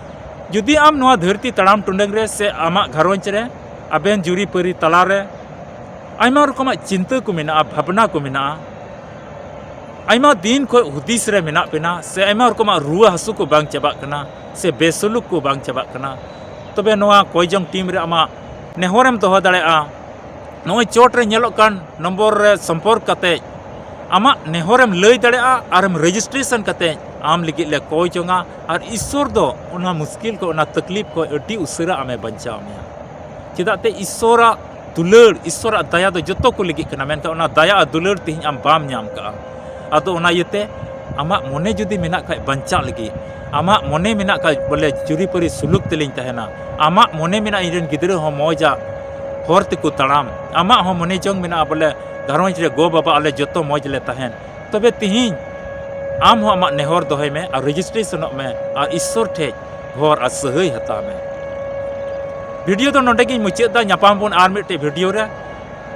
ᱡᱩᱫᱤ ᱟᱢ ᱱᱚᱣᱟ ᱫᱷᱟᱹᱨᱛᱤ ᱛᱟᱲᱟᱢ ᱴᱩᱰᱟᱹᱝ ᱨᱮ ᱥᱮ ᱟᱢᱟᱜ ᱜᱷᱟᱨᱚᱸᱡᱽ ᱨᱮ ᱟᱵᱮᱱ ᱡᱩᱨᱤᱯᱟᱹᱨᱤ ᱛᱟᱞᱟᱨᱮ ᱟᱭᱢᱟ ᱨᱚᱠᱚᱢᱟᱜ ᱪᱤᱱᱛᱟᱹ ᱠᱚ ᱢᱮᱱᱟᱜᱼᱟ, ᱵᱷᱟᱵᱽᱱᱟ ᱠᱚ ᱢᱮᱱᱟᱜᱼᱟ, ᱟᱭᱢᱟ ᱫᱤᱱ ᱠᱷᱚᱱ ᱦᱩᱫᱤᱥ ᱨᱮ ᱢᱮᱱᱟᱜ ᱵᱮᱱᱟ ᱥᱮ ᱟᱭᱢᱟ ᱨᱚᱠᱚᱢᱟᱜ ᱨᱩᱣᱟᱹ ᱦᱟᱹᱥᱩ ᱠᱚ ᱵᱟᱝ ᱪᱟᱵᱟᱜ ᱠᱟᱱᱟ ᱥᱮ ᱵᱮᱥᱩᱞᱩᱠ ᱠᱚ ᱵᱟᱝ ᱪᱟᱵᱟᱜ ᱠᱟᱱᱟ, ᱛᱚᱵᱮ ᱱᱚᱣᱟ ᱠᱚᱭᱡᱚᱝ ᱴᱤᱢ ᱨᱮ ᱟᱢᱟᱜ ᱱᱮᱦᱚᱨᱮᱢ ᱫᱚᱦᱚ ᱫᱟᱲᱮᱭᱟᱜᱼᱟ᱾ ᱱᱚᱜᱼᱚᱭ ᱪᱚᱴ ᱨᱮ ᱧᱮᱞᱚᱜ ᱠᱟᱱ ᱱᱚᱢᱵᱚᱨ ᱨᱮ ᱥᱚᱢᱯᱚᱨᱠ ᱠᱟᱛᱮ ᱟᱢᱟᱜ ᱱᱮᱦᱚᱨᱮᱢ ᱞᱟᱹᱭ ᱫᱟᱲᱮᱭᱟᱜᱼᱟ ᱟᱨᱮᱢ ᱨᱮᱡᱤᱥᱴᱨᱮᱥᱚᱱ ᱠᱟᱛᱮ ᱟᱢ ᱞᱟᱹᱜᱤᱫ ᱞᱮ ᱠᱚᱭ ᱡᱚᱝᱟ᱾ ᱟᱨ ᱤᱥᱥᱚᱨ ᱫᱚ ᱚᱱᱟ ᱢᱩᱥᱠᱤᱞ ᱠᱚ, ᱚᱱᱟ ᱛᱟᱠᱞᱤᱯ ᱠᱚ ᱟᱹᱰᱤ ᱩᱥᱟᱹᱨᱟ ᱟᱢᱮ ᱵᱟᱧᱪᱟᱣ ᱢᱮᱭᱟ᱾ ᱪᱮᱫᱟᱜ ᱛᱮ ᱤᱥᱥᱚᱨᱟᱜ ᱫᱩᱞᱟᱹᱲ, ᱤᱥᱥᱚᱨᱟᱜ ᱫᱟᱭᱟ ᱫᱚ ᱡᱚᱛᱚ ᱠᱚ ᱞᱟᱹᱜᱤᱫ ᱠᱟᱱᱟ, ᱢᱮᱱᱠᱷᱟᱱ ᱚᱱᱟ ᱫᱟᱭᱟ ᱟᱨ ᱫᱩᱞᱟᱹᱲ ᱛᱮᱦᱮᱧ ᱟᱢ ᱵᱟᱢ ᱧᱟᱢ ᱠᱟᱜᱼᱟ᱾ ᱟᱫᱚ ᱚᱱᱟ ᱤᱭᱟᱹᱛᱮ ᱟᱢᱟᱜ ᱢᱚᱱᱮ ᱡᱩᱫᱤ ᱢᱮᱱᱟᱜ ᱠᱷᱟᱡ ᱵᱟᱧᱪᱟᱜ ᱞᱟᱹᱜᱤᱫ, ᱟᱢᱟᱜ ᱢᱚᱱᱮ ᱢᱮᱱᱟᱜ ᱠᱷᱟᱡ ᱵᱚᱞᱮ ᱡᱩᱨᱤᱯᱟᱹᱨᱤ ᱥᱩᱞᱩᱠ ᱛᱮᱞᱤᱧ ᱛᱟᱦᱮᱱᱟ, ᱟᱢᱟᱜ ᱢᱚᱱᱮ ᱢᱮᱱᱟᱜ ᱤᱧ ᱨᱮᱱ ᱜᱤᱫᱽᱨᱟᱹ ᱦᱚᱸ ᱢᱚᱡᱟᱜ ᱦᱚᱨ ᱛᱮᱠᱚ ᱛᱟᱲᱟᱢ, ᱟᱢᱟᱜ ᱦᱚᱸ ᱢᱚᱱᱮ ᱡᱚᱝ ᱢᱮᱱᱟᱜᱼᱟ ᱵᱚᱞᱮ ᱜᱷᱟᱨᱚᱸᱡᱽ ᱨᱮ ᱜᱚ ᱵᱟᱵᱟ ᱟᱞᱮ ᱡᱚᱛᱚ ᱢᱚᱡᱽ ᱞᱮ ᱛᱟᱦᱮᱱ, ᱛᱚᱵᱮ ᱛᱤᱦᱤᱧ ᱟᱢ ᱦᱚᱸ ᱟᱢᱟᱜ ᱱᱮᱦᱚᱨ ᱫᱚᱦᱚᱭ ᱢᱮ ᱟᱨ ᱨᱮᱡᱤᱥᱴᱨᱮᱥᱚᱱᱚᱜ ᱢᱮ ᱟᱨ ᱤᱥᱥᱚᱨ ᱴᱷᱮᱡ ᱦᱚᱨ ᱟᱨ ᱥᱟᱹᱦᱟᱹᱭ ᱦᱟᱛᱟᱣ ᱢᱮ᱾ ᱵᱷᱤᱰᱤᱭᱳ ᱫᱚ ᱱᱚᱰᱮ ᱜᱤᱧ ᱢᱩᱪᱟᱹᱫ ᱮᱫᱟ᱾ ᱧᱟᱯᱟᱢ ᱵᱚᱱ ᱟᱨ ᱢᱤᱫᱴᱮᱡ ᱵᱷᱤᱰᱤᱭᱳ ᱨᱮ᱾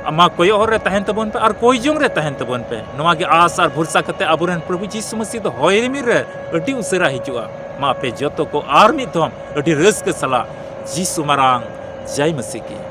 ᱟᱢᱟᱜ ᱠᱚᱭᱚᱜ ᱦᱚᱨ ᱨᱮ ᱛᱟᱦᱮᱱ ᱛᱟᱵᱚᱱ ᱯᱮ ᱟᱨ ᱠᱚᱭ ᱡᱚᱝ ᱨᱮ ᱛᱟᱦᱮᱱ ᱛᱟᱵᱚᱱ ᱯᱮ᱾ ᱱᱚᱣᱟ ᱜᱮ ᱟᱥ ᱟᱨ ᱵᱷᱚᱨᱥᱟ ᱠᱟᱛᱮ ᱟᱵᱚᱨᱮᱱ ᱯᱨᱚᱵᱷᱩ ᱡᱤᱥᱩ ᱢᱟᱹᱥᱤ ᱫᱚ ᱦᱚᱭ ᱨᱤᱢᱤᱞ ᱨᱮ ᱟᱹᱰᱤ ᱩᱥᱟᱹᱨᱟ ᱦᱤᱡᱩᱜᱼᱟ᱾ ᱢᱟ ᱟᱯᱮ ᱡᱚᱛᱚ ᱠᱚ ᱟᱨ ᱢᱤᱫ ᱫᱷᱚᱢ ᱟᱹᱰᱤ ᱨᱟᱹᱥᱠᱟᱹ ᱥᱟᱞᱟᱜ ᱡᱤᱥᱩ ᱢᱟᱨᱟᱝ ᱡᱟᱭ ᱢᱟᱹᱥᱤ ᱠᱤ᱾